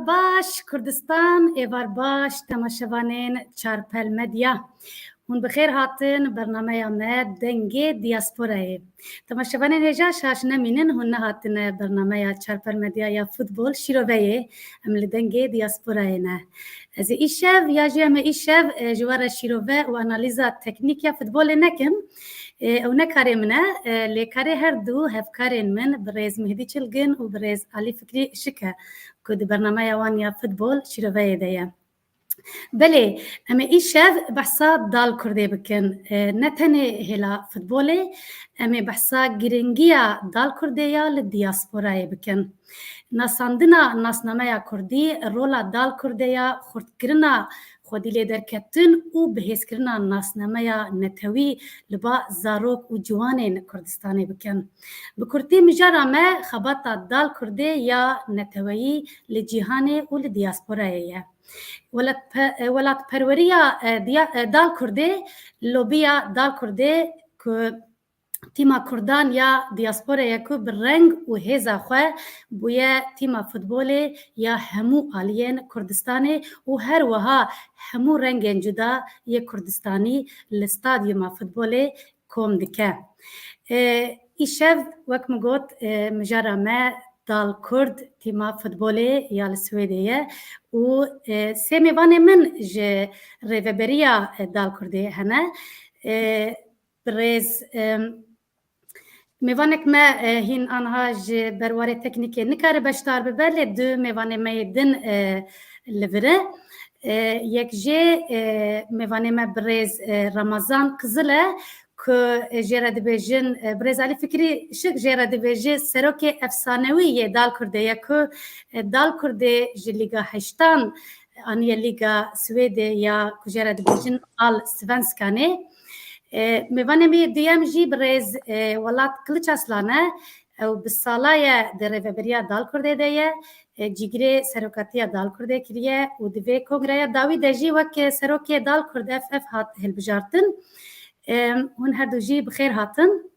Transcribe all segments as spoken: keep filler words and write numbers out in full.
Baş Kurdistan, êvar baş temaşevanên Çarpel Medya. Hûn bi xêr hatin bernameya me Dengê Diasporayê. Temaşevanên hêja şaş nemînin, hûn nehatine bernameya Çarpel Medya ya futbol şîroveyê. Em li Dengê Diasporayê ne. Ez ê îşev ya jî em ê îşev, e, ji we re şîrove û analîza teknîk ya futbolê nekim. E, ew ne karê min e, e, lê karê her du hevkarên min, birêz Mehdî Çilgin û birêz Alî Fikrî Işik e, ku di bernameya wan ya futbol şîroveyê de ye. Belê, em ê îşev behsa Dal Kurdê bikin. E, ne tenê hêla futbolê, em ê behsa giringiya Dal Kurdê ya li diasporayê bikin. Nasandina nasnameya kurdî, rola Dal Kurdê ya xurtkirina xwedî lê derketin û bihêzkirina nasnameya netewî li ba zarok û ciwanên Kurdistanê bikin. Bi kurtî mijara me xebata Dal Kurdê ya neteweyî li cîhanê û li diasporayê ye. Welatpe-, welatperweriya, e, diya-, e, Dal Kurdê, lobiya Dal Kurdê ku tîma Kurdan ya diasporê ye ku bi reng û hêza xwe bûye tîma futbolê ya hemû aliyên Kurdistanê û her wiha hemû rengên cuda yê Kurdistanî li stadyuma futbolê kom dike. E, îşev, wek min got, e, mijara me Dal Kurd, tîma futbolê ya li Swêdê ye û, e, sê mêvanê min ji rêveberiya, e, Dal Kurdê hene. E, birêz, e, mêvanek me, e, hîn anha ji ber warê teknîkê nikare beşdar bibe, lê du mêvanê me yê din, e, li vir e. E, yek jê, e, mêvanê me birêz, e, Ramazan Qizil e, ku, e, jê re dibêjin, e, birêz Alî Fikrî Işik jê re dibêje serokê efsanewî yê Dal Kurdê ye, ku, e, Dal Kurdê ji Lîga Heştan aniye Lîga Swêdê ya ku jê re dibêjin Allsvenskanê. E, mêvanê me yê duyem jî birêz, e, Welat Kiliç Aslan e. Ew bi sala ye di rêveberiya Dal Kurdê de ye. E, cîgirê serokatiya Dal Kurdê kiriye û di vê kongreya dawî de jî wek serokê Dal Kurd F F hat hilbijartin. E, hûn her du jî bi xêr hatin.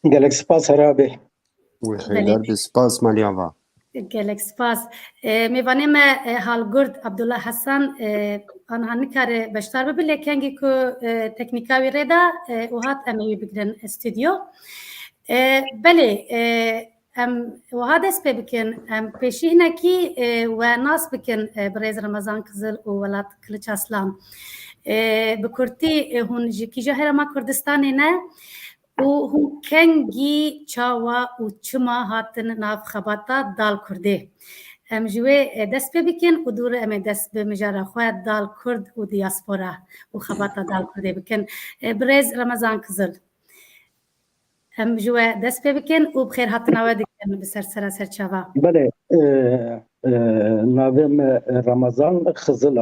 Gelek spas, Herabê. Wê Belê. Xêrdar be, spas, Maliya va. Gelek spas. E, mêvanê me, e, Halgurd Abdullah Hasan, e, anha nikare beşdar bibe, lê kengî ku, e, teknîka wî rê da, e, û hat em ê wî bigirin stûdyo. E, belê, e, em wiha dest pê bikin, em pêşî hinekî, e, we nas bikin, e, birêz Remezan Qizil û Welat Kiliç Aslan. E, bi kurtî, e, hûn ji kîja herêma Kurdistanê ne? Û hûn kengî, çawa û çima hatin nav xebata Dal Kurdê? Em ji wê, e, dest pê bikin û dû re em ê dest bi mijara xwe Dal Kurd û diaspora û xebata Dal Kurdê bikin. E, birêz Remezan Qizil, em ji we dest pê bikin û bi xêr hatina we dikin bi ser sera serçava. Belê, e, e, navê me Remezan Qizil e.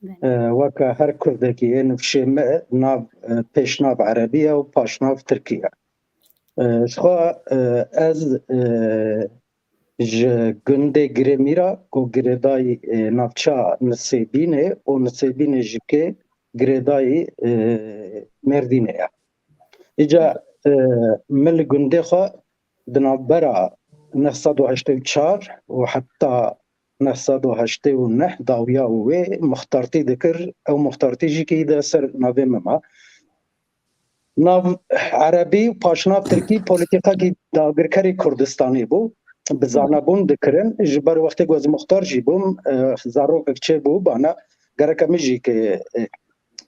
Belê. E, weke her kurdekî yê nifşê me nav, e, pêşnav erebî ye û paşnav tirkî ye. E, ji xwe, e, ez, e, ji gundê Girêmîra ku girêdayî, e, navça Nisêbînê û Nisêbînê ji kê girêdayî, e, Mêrdînê ye. Îca, e, min li gundê xwe di navbera neh sed û heştê û çar û heta neh sed û heştê û neh dawiya wê muxtartî dikir. Ew muxtartî jî kî de ser navê min ma. Nav erebî û paşnav tirkî polîtîkakî dagirkerî Kurdistanê bû. Bi zanebûn dikirin. Ji ber wextê ku ez muxtar jî bûm, e, zarokek çêbû bana. Gereke min jî ki, e,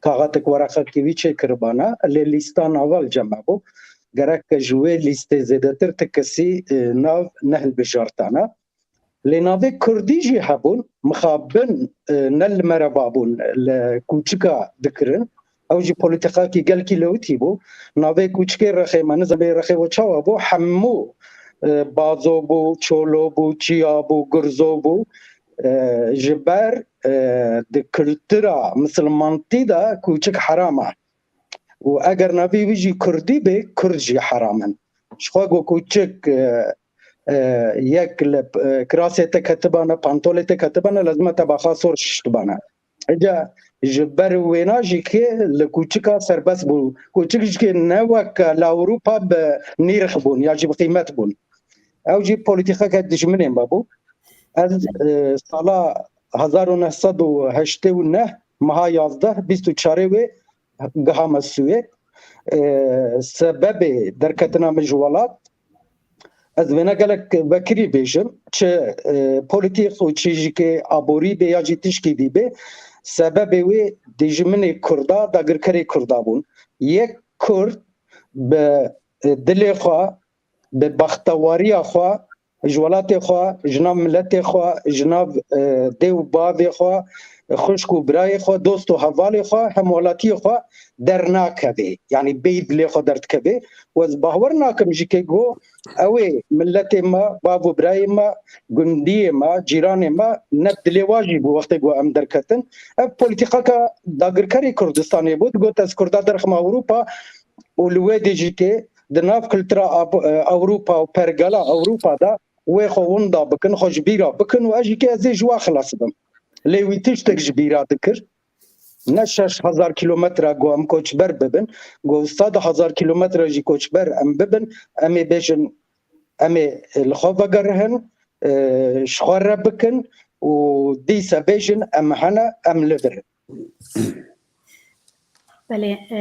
kaxetek wereqekî wî çêkiribana. Lê lîsta nava li cem me bû. Gerek ji wê lîstê zêdetir ti kesî, e, nav nehilbijartana. Lê navê kurdî jî hebûn, mixabin, e, ne li mereva bûn, li kûçika dikirin. Ew jî polîtîkakî gelkî lewitî bû. Navê kûçikê Rexê me, nizam bê Rexê we çawa bû, hemû, e, Bazo bû, Çolo bû, Çiya bû, Gurzo bû. E, ji ber, e, di kultura misilmantî de kûçik heram e. Û eger navê wî jî kurdî bê, kurd jî heram in. Ji xwe ku kûçik, e, e, yek li, e, kirasê te ketibane, pantolê te ketibane, lazim e te baxa sor şiştibane. Ece ji ber wêna jî kê li kûçika serbest bû. Kûçik jî kê ne wek li Ewropa bi nîrx bûn ya jî bi qîmet bûn. Ew jî polîtîkeke dijminê me bû. Ez, e, sala hezar û neh sed û heştê û neh meha yazdeh, bîst û çarê wê gihame Swêd. E, sebebê derketina min ji welat, ez vêne gelek vekirî bêjim, çi, e, polîtîk û çi jî ke aborî bê ya jî tişkî dî bê, sebebê wê dijminê Kurda, dagirkerê Kurda bûn. Yek Kurd bi, e, dilê xwe, bi bextewariya xwe, ji welatê xwe, ji nav miletê xwe, ji nav, e, dê û bavê xwe, xwişk û birayê xwe, dost û hevalê xwe, hemwelatiyê xwe dernakeve. Yanî bêyî dilê xwe derdikeve. Û ez bawer nakim jî ke go ew ê miletê me, bav û birayê me, gundiyê me, cîranê me, ne dilê wa jî bû wextê go em derketin. Ev polîtîkaka dagirkerê Kurdistanê bû, digot ez Kurda derxim Ewropa û li wê dê jî ke di nav kultura Ab-, e, Ewropa û pergala Ewropa de wê xwe winda bikin, xwe ji bîra bikin û ez jî ke ez ê ji wa xilas bim. Lê wî tiştek ji bîra dikir. Ne şeş hezar kîlometre ku em koçber bibin, ku sed hezar kîlometre jî koçber em bibin, em ê bêjin, em ê li xwe vegerihin, e, ji xwe re bikin û dîse bêjin, em hene, em li vir in. Belê, e,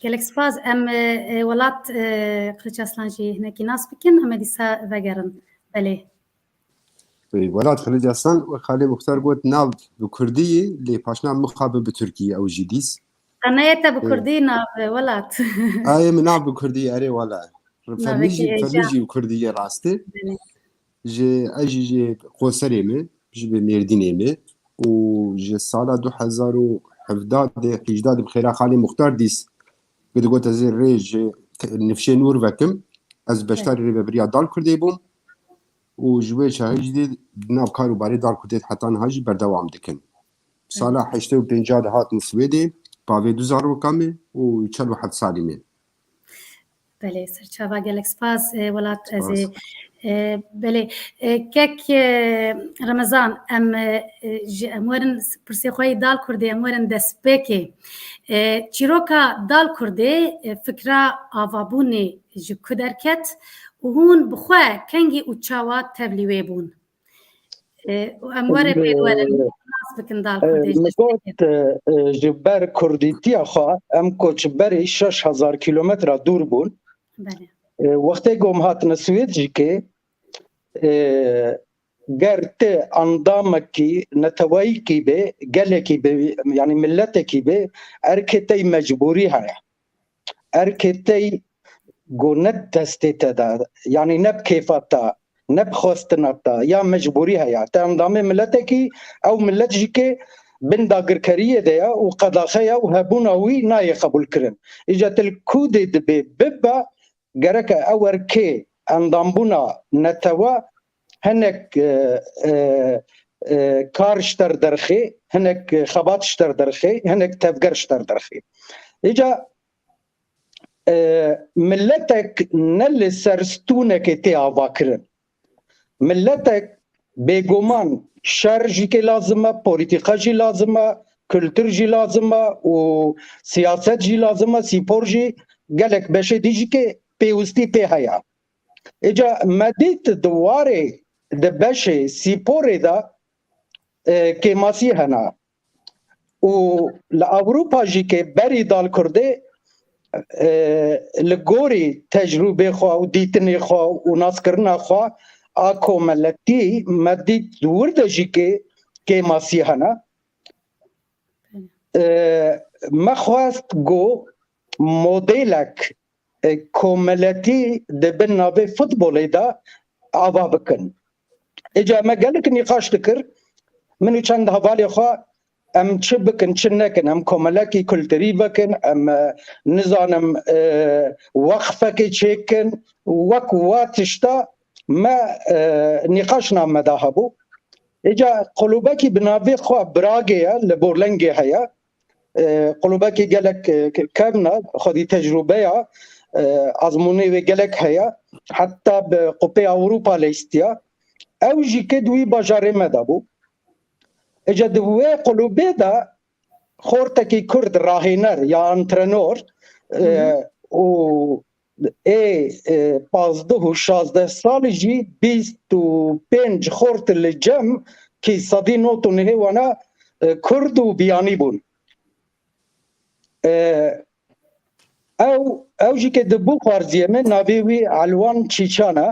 gelek spas. Em, e, e, welat, e, Qiliç Aslan jî hinekî nas bikin, em ê dîsa vegerin. Belê. Ê, welat Xelîl Aslan, wek Xalê Muxtar got, nav bi kurdî ye, lê paşna mixabin bi tirkî ye, ew jî dîs. Qeneyê te bi kurdî nav, e, welat. Ayê min nav bi kurdî ye, erê wala. Fermî jî, fermî jî bi kurdî ye, rast e. Ji, ez jî ji Qoserê me, ji bi Mêrdînê me û ji sala du hezar û hevdeh de, hejda de bi xêra Xalê Muxtar dîs, bi digot ez ê rê ji Nifşê Nûr vekim. Ez beşdarî rêvebiriya Dal Kurdê bûm û ji wê çaxê jî dê di nav kar û barê Dal Kurdê de heta niha jî berdewam dikin. Sala heştê û pênca de hatim Swêdê, bavê du zaroka me û çel û heft salî me. Belê, serçava gelek spas, e, welat ez ê, e, belê, e, kek, e, Remezan, em, e, e, ji, em werin pirsê xwe yê Dal Kurdê, em werin destpêkê. E, çîroka Dal Kurdê, e, fikra avabûnê ji ku derket û hûn bi xwe kengî û çawa tevlî wê bûn? E, û em werin pê werin nas bikin Dal Kurdê. Min got, e, e, ji ber kurdîtiya xwe em koçberê şeş hezar kîlometre dûr bûn. Belê. E, wextê ku em hatine Swêd jî ke, e, ger ti endamekî neteweyîkî be, gelekî be, yanî miletekî be, erkê te yî mecbûrî heye. Erkê te yî ku ne destê te de, yanî ne bi kêfa te, ne bi xwestina te, ya mecbûrî heye. Te endamê miletekî, ew milet jî ke bin dagirkeriyê de ye û qedaxe ye û hebûna wî nayê qebûlkirin. Îca tu li ku dê dibê bibe, gereke ew erkê endambûna netewe hinek, e, e, e, kar ji te re derxê, hinek xebat ji te re derxê, hinek tevger ji te re derxê. Îca, e, miletek ne li ser stûnekê tê avakirin. Miletek bêguman şer jî kê lazim e, polîtîka jî lazim e, kultur jî lazim e û siyaset jî lazim e, spor jî gelek beşê dî jî kê pêwistî pê heye. Îca me dît di warê, di beşê spîporê de, e, kêmasî hene. Û li Ewropa jî ke berî Dal Kurdê, e, li gorî tecrûbê xwe û dîtinê xwe û naskirina xwe a komeletî, me dît di wir de jî ke kêmasî hene. E, me xwest ku modelek, e, komeletî di bin navê futbolê de ava bikin. Îca me gelek nîqaş dikir, min û çend hevalê xwe, em çi bikin, çi nekin, em komelekî kulturî vekin, em, e, nizanim, e, weqfekê çêkin, wek wa tişta me, e, nîqaş nav me de hebû. Îca qulûbekî bi navê xwe Bragê ye, li Borlengê heye. E, qulûbekî gelek, e, ke-, kevn e, xwedî tecrûbeya, e, azmûnê wê gelek heye. Heta bi Kupê Ewropa leystiya. Ew jî ke di wî bajarê me de bû. Îca di wê qulûbê de xortekî Kurd rahêner ya antrenor, e, û ê, e, pazdeh û şazdeh salî jî bîst û pênc xort li cem kî sedî nod û nehê wana, e, Kurd û biyanî bûn. E, ew, ew jî ke dibû xwarziyê min, navê wî Elwan Çîçan e.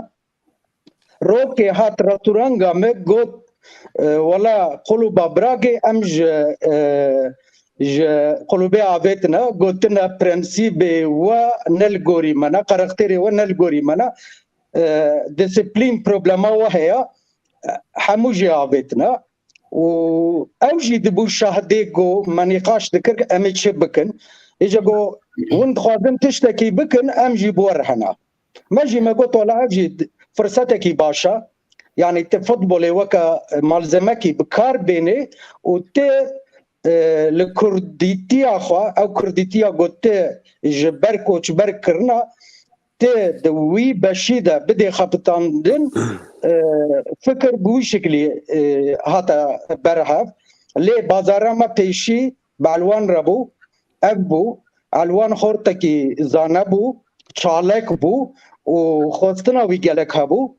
Rokê hat restoranga me got, e, wela quluba birakê em ji, e, ji qulubê avêtine, gotine prensîbê we ne li gorî me ne, karakterê we ne li gorî me ne, e, disiplîn problema we heye, e, hemû jê avêtine. Û ew jî dibû şahdê ku me nîqaş dikir em ê çi bikin. Îca ku hûn dixwazin tiştekî bikin, em jî bi we re hene. Me jî me got, wela ev jî firsetekî baş e. Yanî ti futbolê weke malzemekî bi kar bênê û ti, e, li kurdîtiya xwe, ew kurdîtiya ku ti ji ber koçber kirina, ti di wî beşî de bidê xebitandin, e, fikir bi wî şiklî, e, hate berhev. Lê bazara me pêşî bi Elwan re bû. Ev bû. Elwan xortekî zane bû, çalek bû û xwestina wî gelek hebû.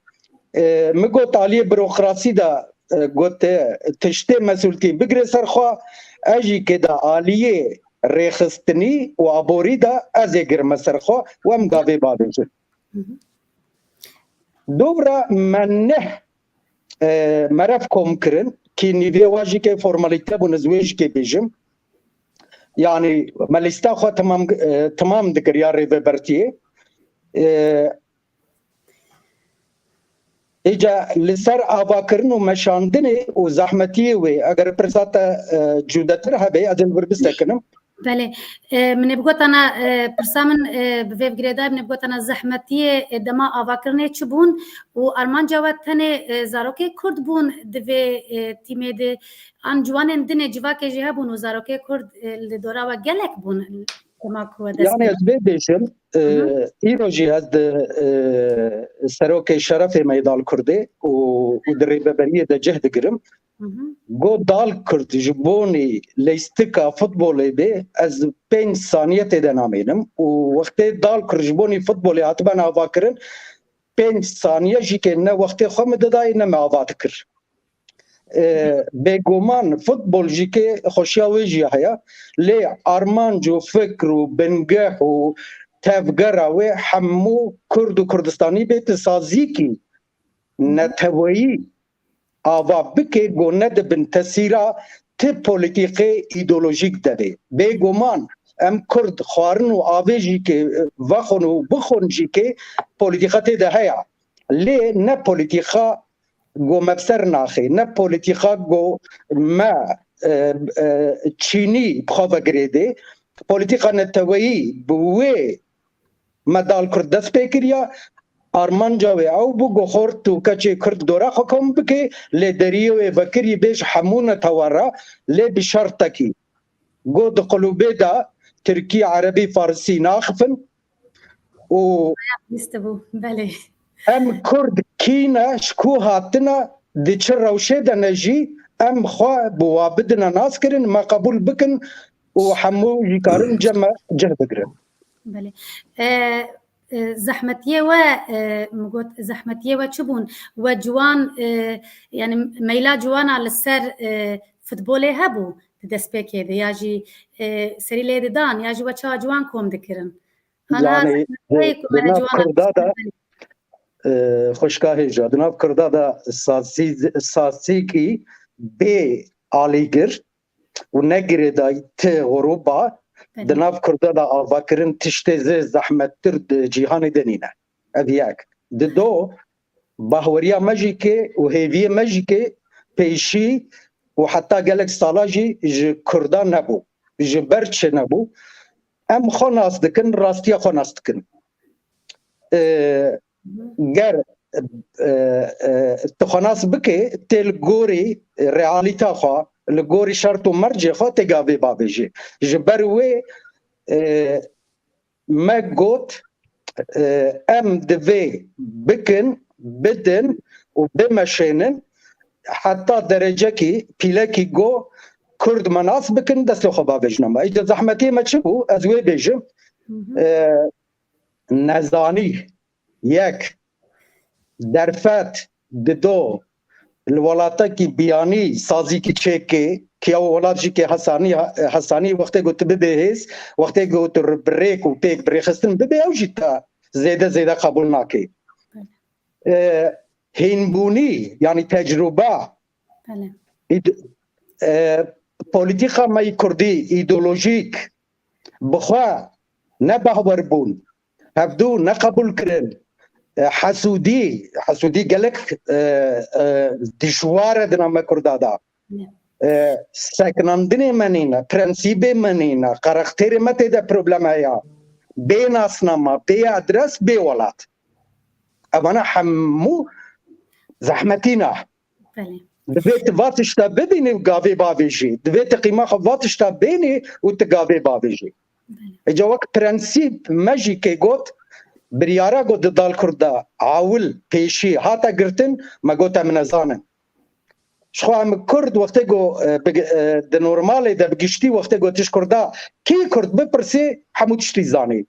E, min got, aliyê burokrasî de, e, got, e, tiştê mesûltî bigire ser xwe, ez jî kê de aliyê rêxistinî û aborî de ez ê girime ser xwe û em gavê bavêjin. Dora me neh, e, merev kom kirin, kî nîvê wa jî kê formalîte bûn, ez wê jî kê bêjim. Yanî me lîsta xwe temam, e, temam dikir ya rêvebertiyê. E, Îca li ser avakirin û meşandinê û zehmetiyê wê, eger pirsa te, e, cudetir hebe, ez ê li vir bisekinim. Belê. E, min ê bigotana, e, pirsa min, e, bi vê girêdayî, min ê bigotana zehmetiyê, e, dema avakirinê çi bûn û armanca we tenê, e, zarokê Kurd bûn di vê, e, tîmê de, an ciwanên dinê civakê jî hebûn û zarokê Kurd, e, li dora we gelek bûn dema ku we dest Yanî pê ez vê bêjim, e, Hı hı. îro jî ez di, e, serokê şerefê me yê Dal Kurdê û, û di rêveberiyê de cih digirim. Hı hı. Got Dal Kurd ji bonî leystika futbolê bê, ez pênc saniye tê de namênim û wextê Dal Kurd ji bonî futbolê hatibe avakirin, pênc saniye jî kê ne wextê xwe min didayê ne me ava dikir. E, bêguman futbol jî kê xweşiya wê jî heye, lê armanc û fikr û bingeh û tevgera wê hemû Kurd û Kurdistanî bê, ti sazîkî Hı hı. neteweyî ava bike ku ne di bin tesîra ti polîtîkê îdeolojîk de be. Bêguman em Kurd xwarin û avê jî kê vexwin û bixwin jî kê polîtîka tê de heye. Lê ne polîtîka ku me bi ser naxê, ne polîtîka ku me, e, e, çînî bi xwe ve girêdê. Polîtîka neteweyî bi wê me Dal Kurd dest pê kiriya, armanca wê ew bû ku xort û keçê Kurd dora xwe kom bike, lê deriyê wê vekirî bê ji hemû netewe re, lê bi şertekî. Got di qulûbê de Tirkî, Erebî, Farisî naxifin û Bîstibû, belê. Em Kurd kî ne, ji ku hatine, di çi rewşê de ne jî, em xwe bi wa bidine naskirin, me qebûl bikin û hemû jî karin cem me cih bigirin. Belê. E, e, zehmetiyê we, e, min got, zehmetiyê we çi bûn? We ciwan, e, yanî meyla ciwana li ser, e, futbolê hebû di destpêkê de, ya jî, e, serî lê didan, ya jî we çawa ciwan kom dikirin? Ana Yanî, zehmetiyê ku di me nav ciwana Kurda de, destpêkê e, xwişka hêja, di nav Kurda de sazî-, sazîkî bê alîgir û ne girêdayî ti grûba, Belê. di nav Kurda de avakirin tiştê zê zehmettir di cîhanê de nîne. Ev yek. Di do, bahweriya me jî kê û hêviyê me jî kê pêşî û heta gelek sala jî ji Kurda nebû. Ji ber çi nebû? Em xwe nas dikin, rastiya xwe nas dikin. E, ger, e, e, tu xwe nas bike, tê li gorî realîta xwe, li gorî şert û mercê xwe tê gavê bavêjê. Ji ber wê, e, me got, e, em divê bikin, bidin û bimeşênin, heta derecekî, pîlekî go Kurd me nas bikin, destê xwe bavêjine me. Îca zehmetiyê me çi bû? Ez wê bêjim. Hı hı. E, nezanî, yek, derfet, dido, li welatekî biyanî sazîkî çêkê, ki ew welat jî kê hesanî, hesanî wextê ku tu bibê hêz, wextê ku tu bi rêk û pêk bi rêxistin bibê, ew jî te zêde zêde qebûl nake. E, hînbûnî, yanî tecrûba, Belê. Îd-, e, polîtîka me yî kurdî, îdeolojîk, bi xwe ne behwer bûn. Hevdû neqebûl kirin. E, hesûdî, hesûdî gelek, e, e, dijwar e di nav me kurda de. Ne. E, sekinandinê me nîne, prensîbê me nîne, karakterê me tê de problem heye. Bê nasnama, bê adres, bê welat. Evana hemû zehmetî ne. Belê. Divê tu va tişta bibînî û gavê bavêjî. Divê tu qîma xwe va tişta bênî û tu gavê bavêjî. Belê. Îca wek prensîp me jî kê got, biryara got di dal kurd de awil pêşî hate girtin, me got em nezan in. Ji xwe em kurd wextê ku, e, bi, e, di normalê de bi giştî wextê ku tu ji kurda kî kurd bipirsî, hemû tiştî zanî.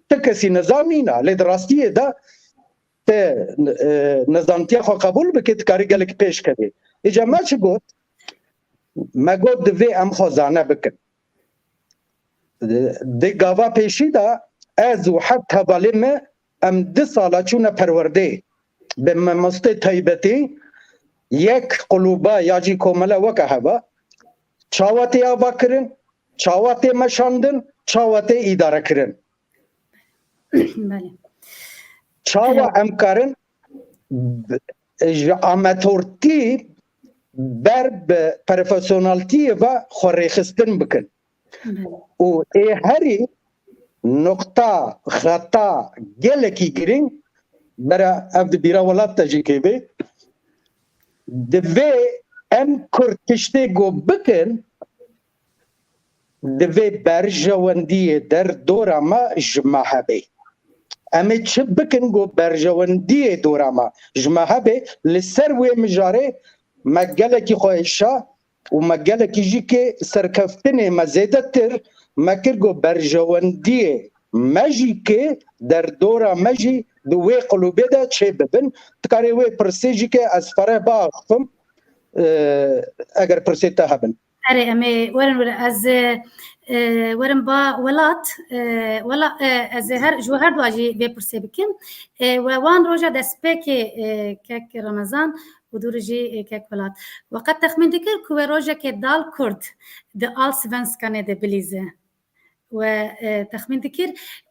Ti kesî nezan nîne, lê di rastiyê de te, e, nezantiya xwe qebûl bike, dikarî gelek pêş kevê. Îca me çi got? Me got divê em xwe zane bikin. Di gava pêşî de ez û heft hevalê me em du sala çûne perwerdê. Bi mamostê taybetî yek qulûba ya jî komele weke heva. Çawa tê ava kirin, çawa tê meşandin, çawa tê îdare kirin. Belê. Çawa em karin b-, ji amatortî ber bi profesyoneltiyê ve xwe rêxistin bikin? Belê. Û ê herî nuqta, xeta gelekî girîng, bera ev di bîra welat de jî kê bê, divê em kurd tiştê ku bikin, divê berjewendiyê derdora me ji me hebe. Em ê çi bikin ku berjewendiyê dora me ji me hebe? Li ser wê mijarê me gelekî xwe êşa û me gelekî jî kê serkeftinê me zêdetir me kir ku berjewendiyê me jî kê derdora me jî di wê qulûbê de çê bibin. Dikarê wê pirsê jî kê ez pere biaxifim, e, eger pirsê te hebin. Erê, em ê werin, werin. Ez, e, e, werin ba welat, e, wela, e, ez ê her, ji we her dua jî vê pirsê bikim. E, we wan roja destpêkê, e, kek Remezan û dûrî jî, e, kek welat. We qet texmîn dikir ku we rojekê dal kurd di Allsvenskanê de bilîze? We, e, texmîn dikir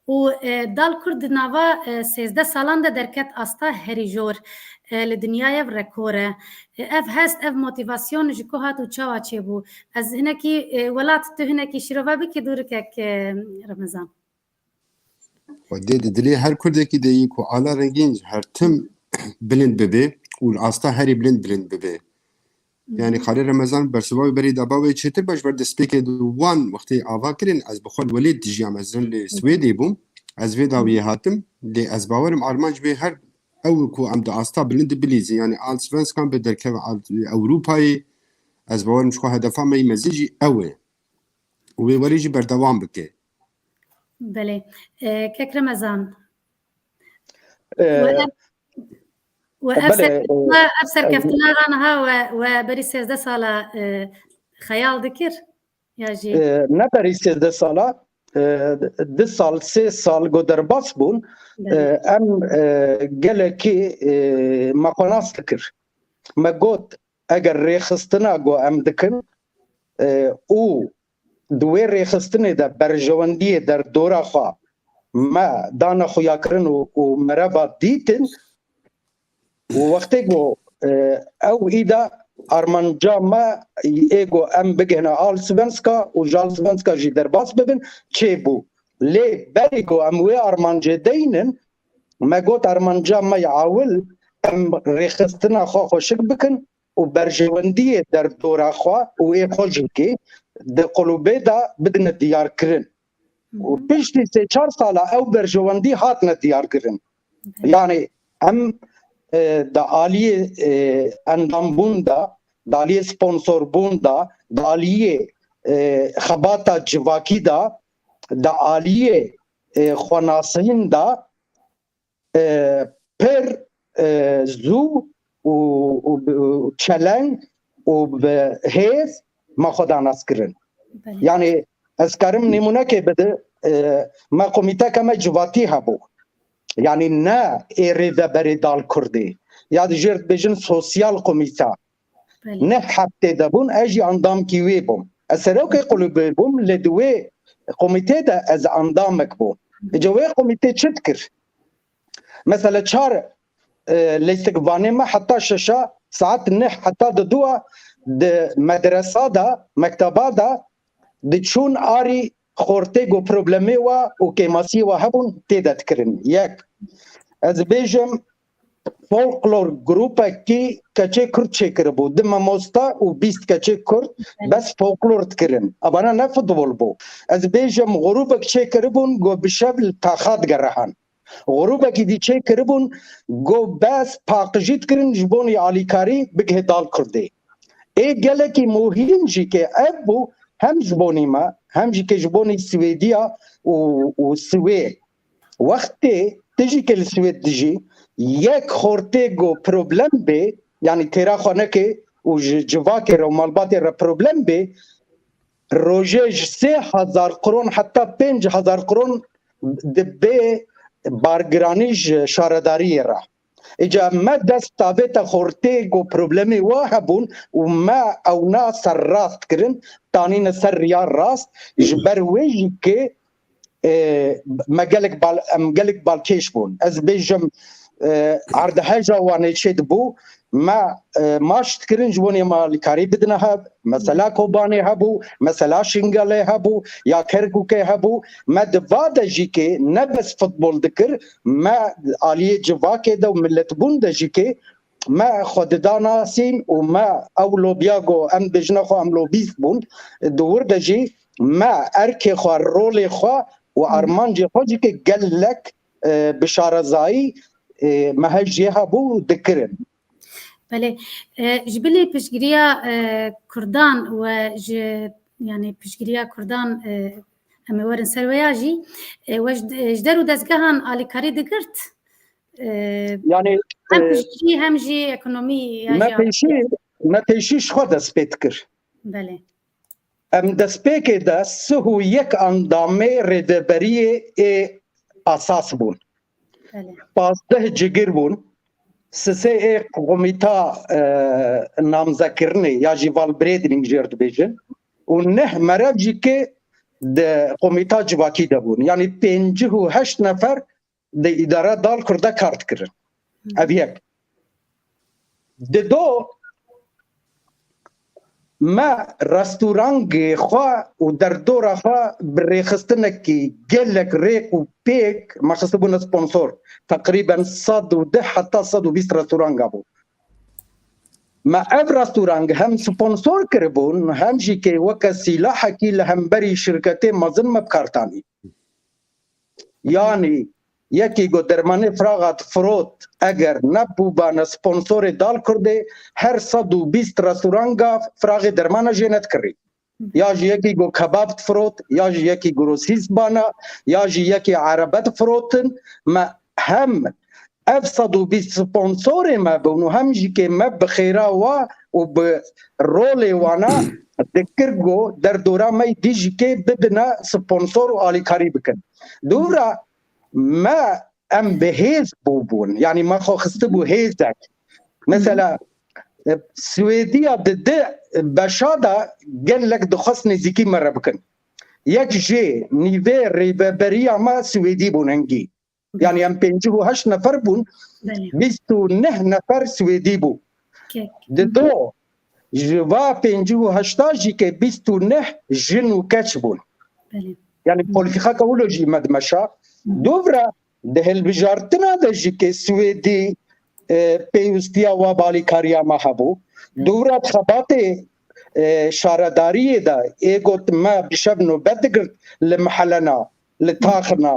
û, e, dal kurd di nava, e, sêzdeh salan de derket asta herî jor, e, li dinyayê ev rekor e. E, ev hest, ev motîvasyon ji ku hat û çawa çêbû? Ez hinekî, e, welat tu hinekî şîrove bikî dûrikek, e, Remezan. Xwedê di dilê her kurdekî de yî ku ala rengîn ji her tim bilind bibe û li asta herî bilind bilind bibe. Yani Xalê Remezan bersiva wê berê daba wê çêtir be, ji ber destpêkê di wan wextê ava kirin, ez bi xwe li welêt dijiyam, ez zin li Swêdê bûm, ez vê dawiyê hatim, lê ez bawerim armanc wê her ew ku em di asta bilind bilîzin, yani Allsvenskan bi derkeva Al-, Ewropayê, ez bawerim ji xwe hedefa me yî mezin jî ew e. Û wê werê jî berdewam bike. Belê. E, kek Remezan. E, we ev, we ev belê, serkeftina, e, ev serkeftina raniha we, we berî sêzdeh sala, e, xeyal dikir? Ya jî? E, ne berî sêzdeh sala, e, du sal, sê sal ku derbas bûn, e, Belê. em, e, gelekî, e, me xwe nas dikir. Me got, eger rêxistina ku em dikin, e, û di wê rêxistinê de berjewendiyê derdora xwe me dane xuyakirin û, û mereva dîtin û wextê ku, e, ew îda armanca me ê ku em bigihine Allsvenska û ji Allsvenska jî derbas bibin çêbû. Lê berî ku em wê armancê deynin, me got armanca me ya awil em rêxistina xwe xweşik bikin û berjewendiyê derdora xwe û ê xwe jî kê di qulûbê de bidine diyarkirin. Û Hı hı. piştî sê çar sala ew berjewendî hatine diyarkirin. Belê. Yani em, e, di aliyê, e, endambûn de, di aliyê sponsorbûn de, di aliyê, e, xebata civakî de, di aliyê, e, xwenasîn de, e, pir, e, zû û, û bi, û çeleng û bi hêz me xwe da nas kirin. Belê. Yanî ez karim nîmûnekê bide, e, me komîteke me civatî hebû. Yanî ne ê rêveberê Dal Kurdê. Ya dijêr dibêjin sosyal komîte. Belê. Neh heftê de bûn, ez jî endamkî wê bûm. Ez serokê kulübê bûm, lê di wê komîtê de ez endamek bûm. Îca wê komîtê çi dikir? Mesela çar, e, lêstikvanê me heta şeşa, saet neh heta di dua di medresa de, mekteba de diçûn arî xortê ku problemê wa û kêmasiyê wa hebûn tê de dikirin. Yek, ez bêjim, folklor grûpekî keçê Kurd çêkiribû. Du mamosta û bîst keçê Kurd bes folklor dikirin. Evana ne futbol bû. Ez bêjim, grûpek çêkiribûn, ku bi şev li taxa digerihan. Grûbekî dî çêkiribûn, ku bes paqijî dikirin ji bonî alîkarî bigihê Dal Kurdê. Ê gelekî muhîm jî ke ev bû, hem ji bonî me, hem jî ke ji bonî Swêdiya û, û Swêd. Wextê tu jî ke li Swêd dijî, yek xortê ku problem bê, yanî têra xwe neke û ji civakê re û malbatê re problem bê, rojê ji sê hezar kron heta pênc hezar kron dibe bargiranî ji şaredariyê re. Îca me dest tavête xortê ku problemê wa hebûn û me ewna serrast kirin, tanîne ser riya rast, ji ber wê jî ke, e, me gelek bal-, em gelek balkêş bûn. Ez bêjim, e, erdheja Wanê çêdibû, me, e, marş dikirin ji bo nê me alîkarî bidine hev. Mesela Kobanê hebû, mesela Şingalê hebû, ya Kerkûkê hebû. Me di va de jî ke ne bes futbol dikir, me aliyê civakê de û miletbûn de jî ke me xwe dida nasîn û me ew lobiya ku em dibêjine xwe em lobîst bûn, di wir de jî me erkê xwe, rolê xwe û Hı. armancê xwe jî ke gelek, e, bi şarezayî, e, me hej jê hebû dikirin. Belê. E, ji bilî piştgiriya, e, Kurdan we ji, yanî piştgiriya Kurdan, e, em ê werin ser we ya jî, e, we ji, ji der û dezgehan alîkarî digirt? E, Yanî, hem e, piştgirî hem jî ekonomî ya me jî pêşî, me pêşî ji xwe dest pê dikir. Belê. Em destpêkê de sih û yek endamê rêveberiyê ê asas bûn. Belê. Pazdeh cigir bûn. Sisê ê komîta, e, namzekirinê ya jî valbrêdning jêr dibêjin. Û neh merev jî ke di komîta civakî de bûn. Yanî pêncî û heşt nefer di îdara Dal Kurda kar dikirin. Hı. Ev yek. Dido me restorangê xwe û derdora xwe bi rêxistinekî gelek rêk û pêk me xistibûne sponsor. Teqrîben sed û deh heta sed û bîst restoranga bû. Me ev restorang hem sponsor kiribûn, hem jî ke weke sîlahekî li hemberî şirketê mezin me bi kar tanî. Yanî yekî ku dermanê firaxa difirot, eger nebûbane sponsorê Dal Kurdê, her sed û bîst restoranga firaxê dermana jê nedikirî. Ya jî yekî ku kebab difirot, ya jî yekî ku sîs bana, ya jî yekî erebe difirotin, me hem ev sed û bîst sponsorê me bûn û hem jî ke me bi xêra wa û bi rolê wana dikir ku derdora me dî jî ke bibine sponsor û alîkarî bikin. Dûra me em bi hêz bûbûn. Yanî me xwe xistibû hêzek. Mesela, e, Swêdiya di di beşa de gelek dixwest nêzîkî me re bikin. Yek jê nîvê rêveberiya me Swêdî bûn hingî. Yanî em pêncî û heşt nefer bûn, Belê. bîst û neh nefer Swêdî bû. Kek. Di do, ji va pêncî û heşta jî ke bîst û neh jin û keç bûn. Belê. Yanî Hı. polîtîka ke wilo jî me dimeşa. Hı. Dovra di hilbijartina de jî ke Swêdî, e, pêwîstiya wa balîkariya me hebû. Hı. Dovra di xebatê, e, şaredariyê de ê got me bi şev nobet digirt li mihelena, li taxina,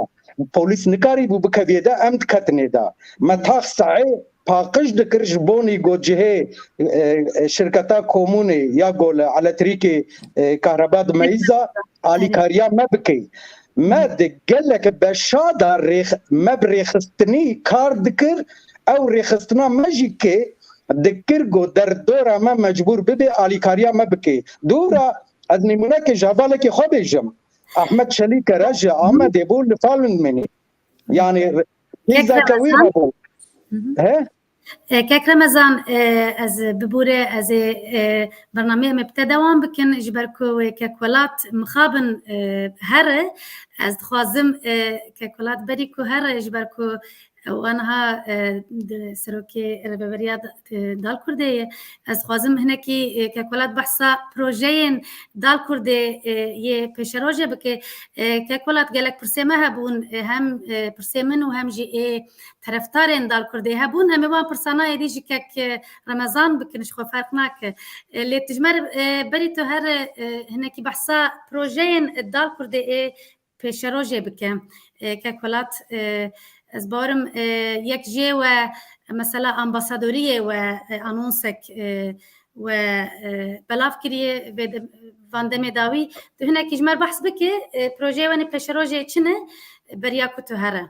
polîs nikarîbû bikeviyê de, em diketinê de. Me tax saê paqij dikir ji bonî ku cihê, e, e, şirketa komûnê ya ku li elektrîkê, e, kahreba dimeyîza alîkariya me bikey. Me di gelek beşa de rêx-, me bi rêxistinî kar dikir, ew rêxistina me jî kê dikir ku derdora me mecbûr bibe alîkariya me bike. Dûra ez nîmûnekê ji hevalekê xwe bêjim. Ehmed Çelîkere ji Amedê bû, li Falun menî. Yani, Kek hêzeke wî Ramazan. Hebû. Hı hı. He? E, Kek Remezan, e, ez bibûre, ez ê, e, bernameyê me bi te dewam bikin, ji ber ku wê Kek Welat mixabin, e, here. Ez dixwazim, e, Kek Welat berî ku here, ji ber ku ew aniha, e, di serokê Rêveberiya da-, e, Dal Kurdê ye. Ez dixwazim hinekî, e, Kek Welat behsa projeyên Dal Kurdê, e, yê pêşerojê bike. E, Kek Welat, gelek pirsê me hebûn, e, hem, e, pirsê min û hem jî ê terefdarên Dal Kurdê hebûn. Em ê wan pirsana êdî ji Kek, e, Remezan bikin, ji xwe ferq nake. E, lê tu ji me re, e, berî tu here, e, hinekî behsa projeyên Dal Kurdê ê pêşerojê bike. E, Kek Welat, e, ez bawerim, e, yek jê we mesela ambasadoriyê we, e, anonsek, e, we, e, belav kiriye vê de-, van demê dawî. Tu hinekî ji me re behs bike, e, projeyê we nê pêşerojê çi ne, beriya ku tu here.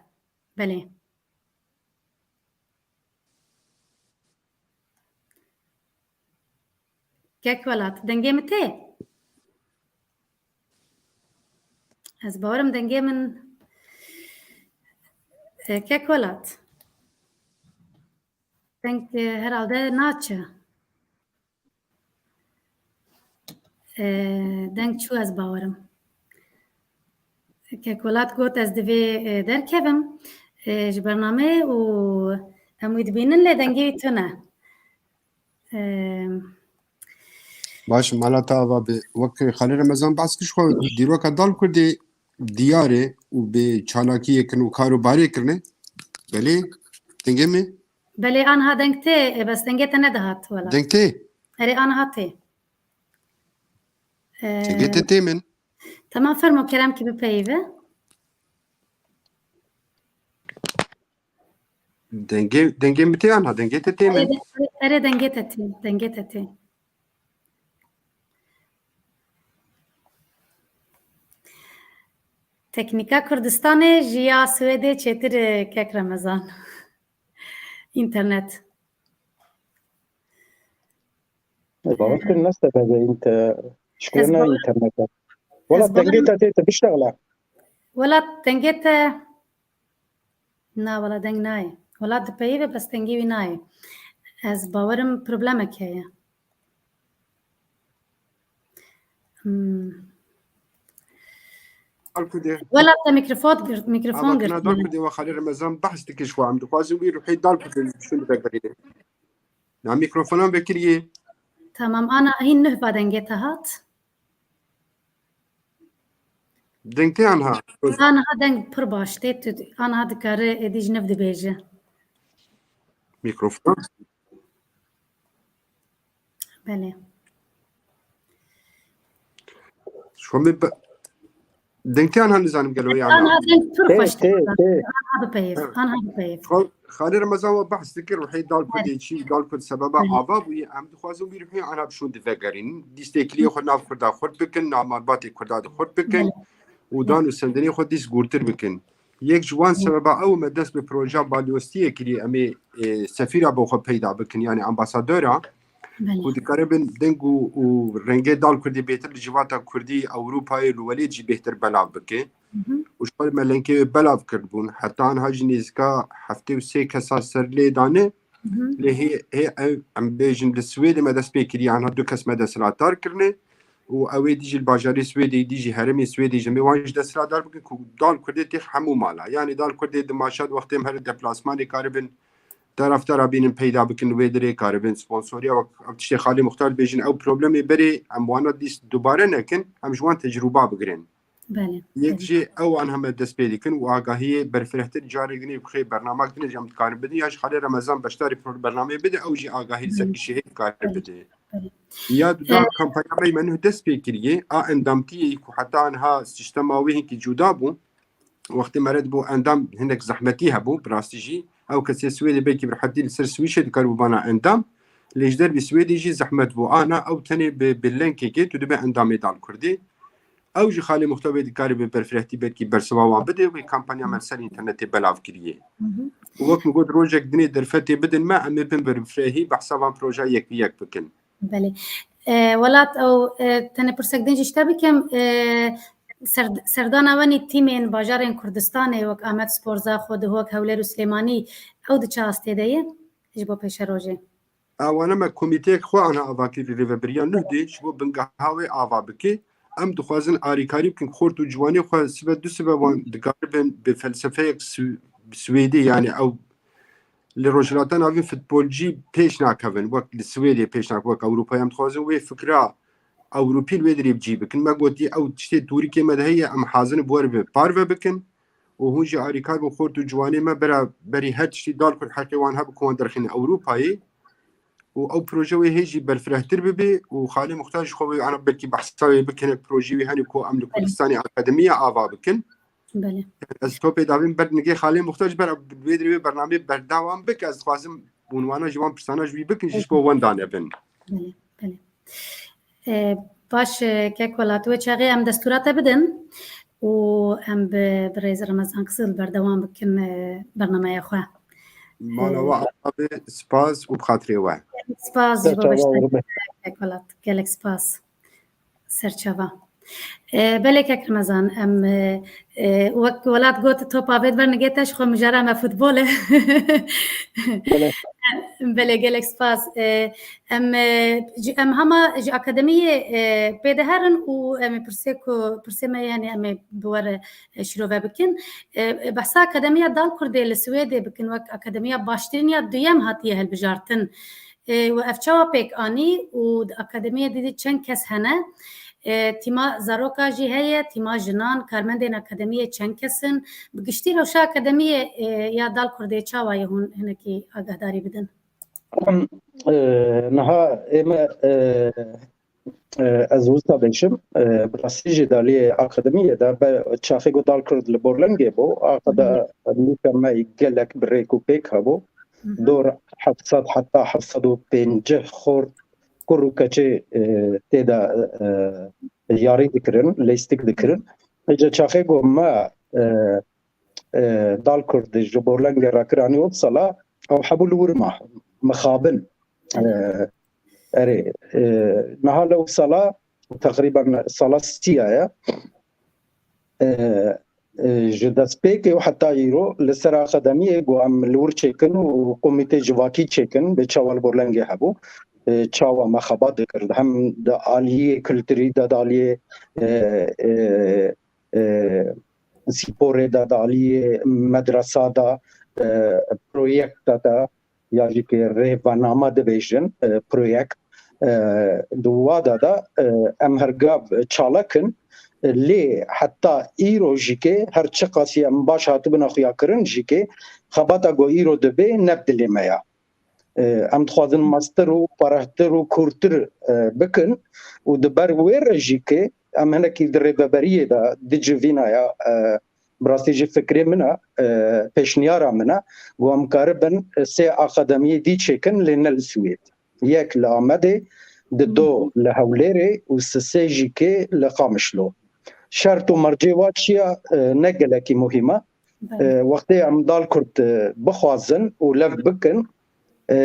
Belê. Kek Welat, dengê min tê? Ez bawerim dengê min, e, Kek Welat. Deng, e, herhalde naçe. E, deng çû ez bawerim. Kek Welat got, ez divê, e, derkevim, e, ji bernameyê û em wî dibînin, lê dengê wî tune. E, Baş, mala te ava be. Wek Xalê Remezan behs kir, ji xwe dîroka Dal Kurdê diyar e û bi çalakiyê kirin û kar û barê kirine. Belê, dengê me? Belê, anha deng tê, e, bes dengê te nedihat, wela. Deng tê? Erê, anha tê. E, Dengê te tê min? Tamam, fermo, kerem ki bipeyive. Dengê, dengê min tê anha, dengê te tê min? Erê, erê, dengê te tê, dengê te tê. Teknîka Kurdistanê ji ya Swêdê çêtir e, Kek Remezan. Înternet. Ez bawer dikim ne sebebe înter-, ji ku Ez ne bawer, înternet e. Wela ez bawer dengê te tê, te biştexile. Wela dengê te, na, wela deng nayê. Wela dipeyive, bes dengê wî nayê. Ez bawerim problemek heye. Hmm. Dal Kurdê. Wela te mikrofon girt, mikrofon Ava girt. Dal Kurdê we Xalê Remezan behs dike ji xwe. Em dixwazin wî ruhê Dal Kurdê ji şûn vegerîne. Na, mikrofonan vekiriyê. Tamam, ana hîn nuh va dengê te hat. Deng tê anha? Anha deng pir baş tê, tu anha dikare êdî ji nû dibêje. Mikrofon? Belê. Şomê be-, deng tê anha nizanim gelo ya na. Anha deng pir Tê, xweş tê, tê. Tê. Anha bipeyv, Ha. anha bipeyv. Xal-, Xalê Remezan we behs dikir, ruhê Dal Kurdê çi, Dal Kurd sebeba Belê. ava bûye, em dixwazin wî ruhê anha bi şûn divegerîn. Dîst têkiliyê xwe nav Kurda xurt bikin, nav malbatê Kurda de xurt bikin Belê. û dan û sendinê xwe dîst gûrtir bikin. Yek ji wan sebeba ew me dest bi projeya balyostiyê kiriye, em ê, e, sefîra bo xwe peyda bikin, yani ambasadora, Belê. ku dikaribin deng û, û rengê Dal Kurdî bêhtir li civata Kurdî, Ewropayê, li welêt jî bêhtir belav bike. Hı hı. Û ji xwe me lenkê wê belav kirdibûn. Heta niha jî nêzîka heftê û sê kesa ser lê dane. Hı hı. Lê hê, hê ew, em bêjin li Swêdê me dest pê kiriye, anha du kes me desthilatdar kirine. Û ew ê dî jî li bajarê Swêdê, dî jî herêmê Swêdê jî em ê wan jî desthilatdar bikin ku Dal Kurdê têx hemû mala. Yanî Dal Kurdê di maşa di wextê em here deplasmanê karibin taraftara bînin peyda bikin li wê dirê, karibin sponsoriya wek ev tiştê Xalê Muxtar dibêjin, ew problemê berê em wana dîst dubare nekin, em ji wan tecrûba bigirin. Belê, Yek belê. jî ew an heme dest pê dikin û agahiyê berfirehtir carê dinê bixê bernamak dinê jî em dikarin bidin, ya ji Xalê Remezan beşdarî pro-, bernameyê bide, ew jî agahî li ser Belê. gişê hê dikare Belê. bide. Belê. Ya Ee, da kampanya me me nuh dest pê kiriye, a endamtiyê ku heta niha sîstema wê hinkî cuda bû. Wextê me re dibû endam hinek zehmetî hebû, bi rastî jî. Ew kesê Swêdê belkî bi rehetî li ser swîçê dikaribû bana endam. Lê ji dervî Swêdê jî zehmet bû. Ana ew tenê bi, bi lenkekê tu dibe endamê Dal Kurdê. Ew jî xalê muxtewê dikare bi berfirehî belkî bersiva wan bide, wê kampanya me li ser înternetê belav kiriye. Û wek min got, rojek dinê derfetê bidin me, em ê bin berfirehî behsa van projeya yek bi yek bikin. Belê. E, Welat, ew, e, tenê pirsek din jî ji te bikim. E, ser-, serdana wenî tîmên bajarên Kurdistanê wek Amed Sporza, Xwedihok, Hewlêr û Silêmanî, ew di çi astê de ye ji bo pêşerojê? Ewana me komîteyek xwe ana ava kir, rêveberiya nuh dê ji bo bingeha wê ava bike. Em dixwazin arîkarî bikin, xort û ciwanê xwe sibe du sibe wan dikaribin bi felsefeyek Sw-, Swêdê, yani ew li Rojhilata Navîn futbolcî pêş nakevin, wek li Swêdê pêş nakevin, wek Ewropayê. Em dixwazin wê fikra Ewropî li wê derê bi cî bikin. Me gotî ew tiştê tûrikê me de heye, em hazir in bi we re bi parve bikin û hûn jî arîkar bin xort û ciwanê me bera berî her tiştî dal kur heqê wan hebe ku wan derxînin Ewropayê û ew proje wê hê jî berfirehtir bibe û xalê muxtar ji xwe wê ana belkî behsa wê bikin, projeyê wê hene ku em li Kurdistanê akademiya ava bikin. Belê. Ez topê davîm ber nigê xalê muxtar ji ber wê dirê wê bernameyê berdewam bik, ez dixwazim ûnwana ji wan pirsana ji wî bikin, ji bo wenda nebin. Belê, belê. E, baş, e, kek Welat, wê çaxê em destûra te bidin û em bi, bi rêz Remezan Qizil berdewam bikin, e, bernameya xwe. Mala we ava be, spas û bi xatirê we. Spas ji bo beşdariya kek Welat. Gelek spas. Serçava. E, belê kek Remezan, em, e, e, wek Welat got, top avêt ber nigê te, ji xwe mijara me futbol e. Belê. Belê, gelek spas. E, em, e, ji, em hema ji akademiyê, e, pê de herin û em ê pirsê ku, pirsê me, yani em ê bi we re, e, şirove bikin. E, e, behsa Akademiya Dal Kurdê li Swêdê bikin, wek akademiya baştirîn ya duyem hatiye hilbijartin. E, we ev çawa pêk anî û di akademiyê dî çend kes hene? E, tîma zaroka jî heye, tîma jinan, karmendên akademiyê çend kes in? Bi giştî rewşa akademiyê, e, ya Dal Kurdê çawa ye, hûn hinekî agahdarî bidin? Em, e, niha ême, e, e, ez wisa bêjim, e, bi rastî jî di aliyê akademiyê de be, çaxê ku Dal Kurd li Borlengê bû, axa de nîşa me gelek bi rêk û pêk hebû. Dor heft sed heta heft sed û pêncî xort kur û keçê, e, tê de, e, yarî dikirin, lêstik dikirin. Îca çaxê ku me, e, e, Dal Kurd ji Borlengê re kir anî Uppsala, ew hebû li wir ma, mixabin. E, erê, e, niha li Uppsala teqrîben sala sî ya ye. E, e, ji destpêkê û heta îro li ser akademiyê ku em li wir çêkin û komîtê civakî çêkin, bê çawa li Borlengê hebû, e, çawa me xebat dikir. Hem di aliyê kulturî de, di aliyê, e, e, e, sporê de, di aliyê medresa de, e, proyekta de, ya jî ki rêvename dibêjin, e, proyekt, e, di wada de, e, em hergav çalak in, e, lê heta îro jî ki her çiqasî em baş hatibine xuyakirin jî ki xebata ku îro dibe ne bi dilê me ya. E, em dixwazin mestir û parehtir û kûrtir, e, bikin û di ber wê re jî ki em hinekî di rêveberiyê de di civîna ya, e, bi rastî jî fikrê min e, e, pêşniyara min e, ku em karibin, e, sê akademiyê dî çêkin, lê ne li Swêd. Yek li Amedê, di do li Hewlêrê û sisê jî kê li Qamişlo. Şert û mercê wa çi ya, e, ne gelekî muhîm e. E, wextê em Dal Kurd, e, bixwazin û lev bikin, e,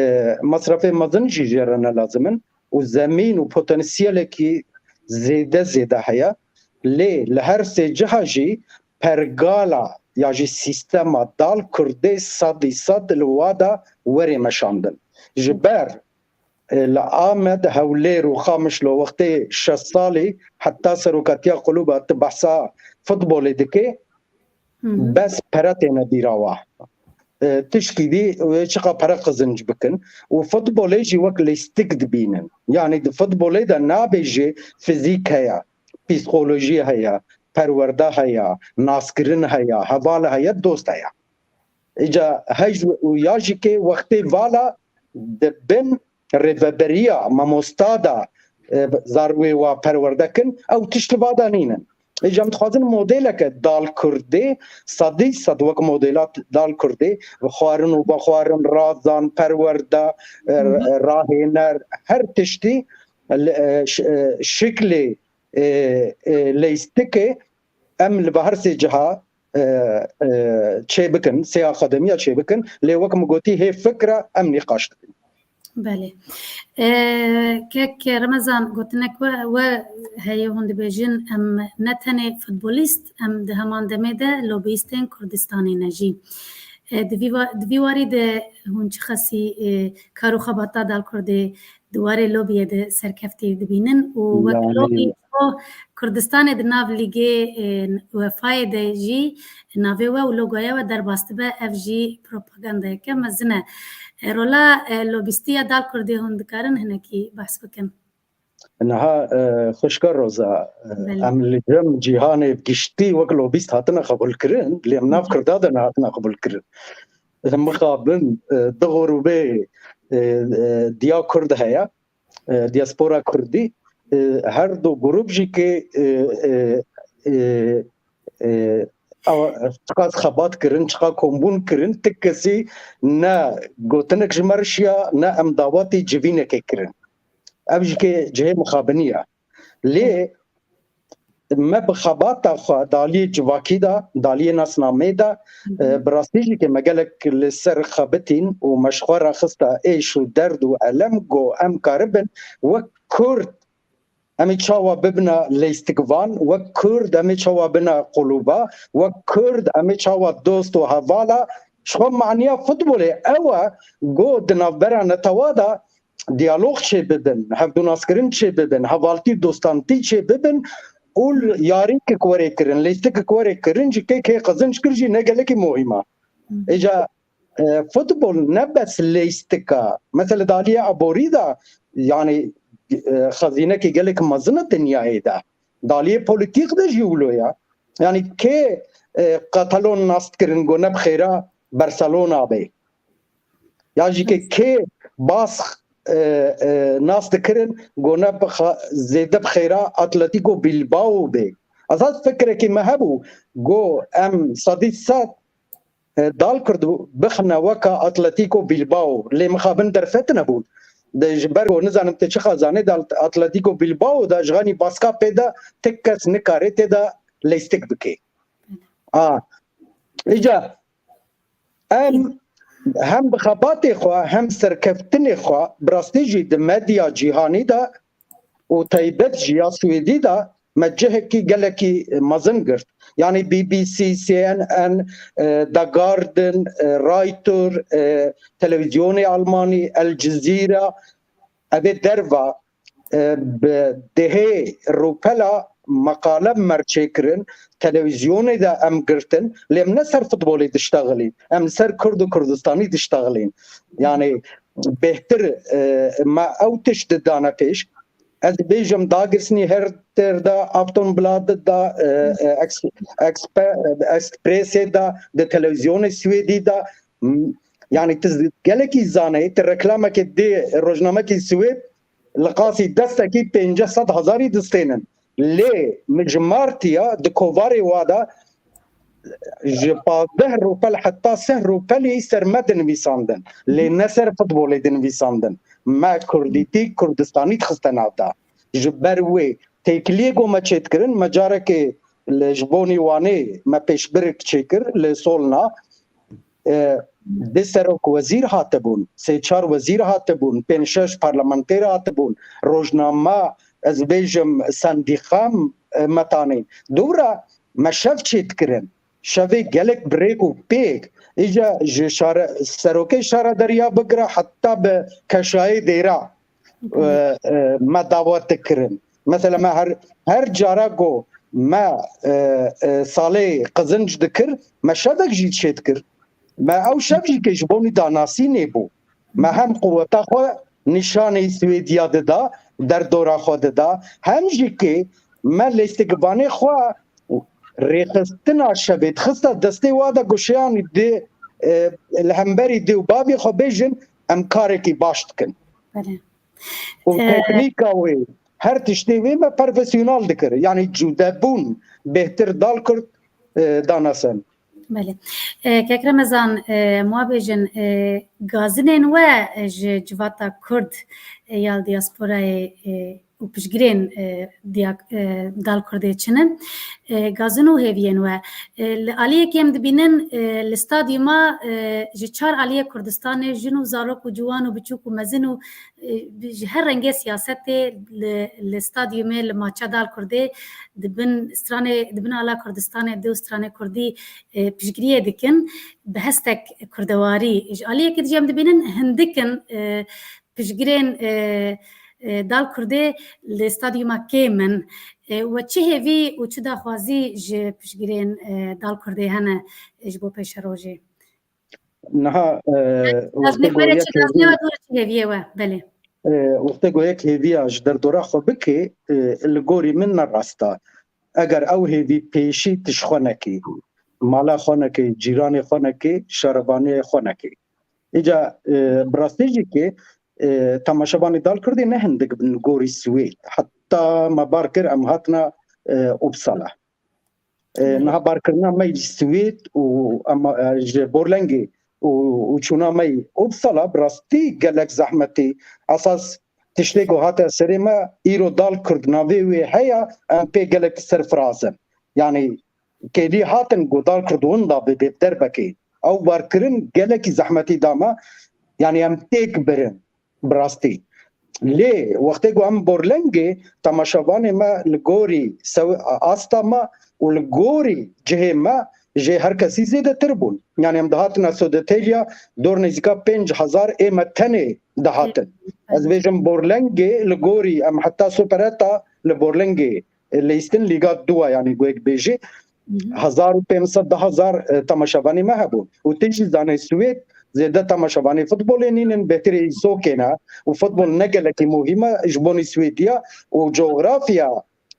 mesrefê mezin jî jê re ne lazim in û zemîn û potansiyelekî zêde zêde heye. Lê li her sê ciha jî pergala ya jî sîstema Dal Kurdê sedî sed li wa de were meşandin. Ji ber, e, li Amed, Hewlêr û Qamişlo wextê şeş salî heta serokatiya qulûba tu behsa futbolê dikê, bes pere têne bîra wa. E, tişkî dî wê çiqa pere qizinc bikin û futbolê jî wek lîstik dibînin. Yanî di futbolê de nabêjê fizîk heye, psîkolojî heye, perwerde heye, naskirin heye, heval heye, dost heye. Îca hej û ya jî kê wextê vala di bin rêveberiya mamosta da, e, zarwê wa perwerde kin, ew tişt li va da nînin. Îca em dixwazin modeleke Dal Kurdê, sedî sed wek modela Dal Kurdê, xwarin û vexwarin, razan, perwerde, e, rahêner, her tiştî, e, ş-, e, şiklê, e, e, leyîstikê em li bi her sê ciha, e, e, çê bikin, sê akademiya çê bikin, lê wek min gotî hê fikra em nîqaş dikin. Belê. E, kek Remezan, gotinek we, we heye hûn dibêjin, em ne tenê futbolîst, em di heman demê de lobîstên Kurdistanê ne jî. E, di vî wa-, di vî warî de hûn çi xesî, e, kar û xebata Dal Kurdê di warê lobiyê de serkeftî dibînin û wek lobî Kurdistanê di nav lîgê, e, Wefayê de jî navê we û logoya we derbas dibe, ev jî propagandayeke mezin e. E, rola, e, lobîstiya Dal Kurdê hûn dikarin hinekî behs bikin? Niha, e, xwişka Roza, e, em li cem cîhanê giştî wek lobîst hatine qebûlkirin, lê em nav Kurda de nehatine qebûlkirin. Mixabin, e, du grûbê, e, e, diya Kurd heye, e, diaspora Kurdî, e, her du grûp jî ke, e, e, e, e, ew, çiqas xebat kirin, çiqa kombûn kirin, ti kesî ne gotinek ji me re şiya, ne em dawetî civînekê kirin. Ev jî ke cihê mixabinî ye. Lê me bi xebata xwe daliyê civakî de, daliyê nasnameyê de, e, bi rastî jî ke me gelek li ser xebitîn û me ji xwe re xiste êş û derd û elem, got em karibin wek Kurd em ê çawa bibine leyîstikvan, wek Kurd em ê çawa bine qulûba, wek Kurd em ê çawa dost û hevala, ji xwe maniya futbolê ew e, got di navbera netewa de diyalog çêbibin, hevdûnaskirin çêbibin, hevaltî û dostantî çêbibin û yarîkek werê kirin, leyîstikek werê kirin, ji kê kê qezinc kir jî ne gelekî muhîm e. Îca, e, futbol ne bes leyîstik e. Mesela di aliyê aborî de, yanî, e, xezînekî gelek mezin e dinyayê de. Di aliyê polîtîk de jî wilo ye. Yanî kê, e, Katalon nas dikirin, got ne bi xêra Barcelona bê. Ya jî ke kê Bask, e, e, nas dikirin, got ne bi xa-, zêde bi xêra Atletico Bilbao bê. Esas fikrekî me hebû, got em sedî sed, e, Dal Kurd bixine weka Atletico Bilbao. Lê mixabin derfet nebûn. De ji ber ku nizanim te çiqa zanê, de At-, Atletico Bilbao de ji xanî Baska pê de ti kes nikare tê de leyîstik bike. A, îca em hem bi xebatê xwe, hem serkeftinê xwe, bi rastî jî di medya cîhanî de û taybet jî ya Swêdî de me cihekî gelekî mezin girt. Yanî B B C, C N N, e, The Guardian, e, Reuters, e, televîzyonê Almanî, El Cezîra, evê derva, e, bi dehê rûpela meqale me çêkirin, televîzyonê de em girtin, lê em ne ser futbolê diştexilîn, em li ser Kurd û Kurdistanî diştexilîn. Yanî bêhtir, e, me ew tişt didane pêş. Ez bêjim Dagesnyheter de, Aftonbladet de, e, e, Ex-, Expe-, Expressê de, di televîzyonê Swêdî de, m-, yanî tu gelekî zanê, tu reklamekê dê rojnamekî Swêd, li qasî destekî pêncî sed hezarî distênin. Lê min ji Martiya di kovarê wa de ji pazdeh rûpel heta sih rûpelî ser me dinivîsandin. Lê ne ser futbolê dinivîsandin. Me kurdîtî, Kurdistanî dixiste nav de. Ji ber wê têkiliyê ku me çêdikirin, me carekê li, ji bonî Wanê me pêşbirk çêkir li Solna. E, du serok wezîr hatibûn, sê çar wezîr hatibûn, pênc şeş parlamenter hatibûn, rojnama, ez bêjim, sendîqa, e, me tanîn. Dûra me şev çêdikirin. Şevê gelek bi rêk û pêk. Îca ji şare-, serokê şaredariya bigire heta bi keşayê dêra, e, e, me dawet dikirin. Mesela me her, her cara ku me, e, e, salê qizinc dikir, me şevek jî çêdikir. Me ew şev jî ke ji bo wî danasînê bû. Me hem quweta xwe nîşanî Swêdiya dida, derdora xwe dida, hem jî ke me lêstikvanê xwe rêxistina şevê dixista destê wa de, goşeyanî dê, e, li hemberî dê û bavê xwe bêjin, em karekî baş dikin. Belê. Û, e, teknîka wê, her tiştê wê me profesyonel dikir. Yanî cûdebûn bêhtir Dal Kurd, e, danesen. Belê. E, Kek Remezan, e, em wa bêjin, e, gazinên we, e, ji civata Kurd, e, ya li diasporayê, e, piştgirên, e, diya-, e, Dal Kurdê çi ne. E, gazin û hêviyên we. E, li aliyekî em dibînin, e, li stadyuma, e, ji çar aliyê Kurdistanê jin û zarok û ciwan û biçûk û mezin û, e, ji her rengê siyasetê li, li stadyumê, li maça Dal Kurdê di bin stranê, di bin ala Kurdistanê, di û stranê Kurdî, e, piştgiriyê dikin. Bi hestek kurdewarî. Ji aliyekî dijî em dibînin hindik in, e, piştgirên, e, e, Dal Kurdê li stadyuma kêm in. E, we çi hêvî û çi daxwazî ji piştgirên, e, Dal Kurdê hene, e, ji bo pêşerojê? Niha, e, wextê ku yek hêvî, çi hêviyê we, belê. E, wextê ku yek hêviya ji derdora xwe bike, e, li gorî min ne rast e. Eger ew hêvî pêşî tişt xwe neke, mala xwe neke, cîranê xwe neke, şarevaniyê xwe neke. Îca, e, bi rastî jî ke, e, temaşevanê Dal Kurdê ne hindik bin gorî Swêd. Heta me bar kir, em hatina, e, Uppsala. E, niha barkirina me ji Swêd û em, e, ji Borlengê û, û çûna me Uppsala bi rastî gelek zehmetî. Esas tiştê ku hate serê me, îro Dal Kurd navê wê heye, em pê gelek serfiraz in. Yanî kêlî hatin ku Dal Kurd winda bibe derbekê. Ew barkirin gelekî zehmetî da me. Yanî em têk birin bi rastî. Lê wextê ku em Borlengê, temaşevanê me li gorî sew-, asta me û li gorî cihê me jê her kesî zêdetir bûn. Yanî em dihatin Sodetelya dor nêzîka pênc hezar ê me tenê dihatin. Ez bêjim Borlengê li gorî em heta Supereta li Borlengê leyîstin Lîga Dua, yanî goyek bêjî, hezar û pênc sed, du hezar, e, temaşevanê me hebûn. Û tu jî zanî Swêd zêde temaşevanê futbolê nînin, bêhtirê îsokê ne. Û futbol ne gelekî muhîm e ji bonî Swêdiya û coxrafiya,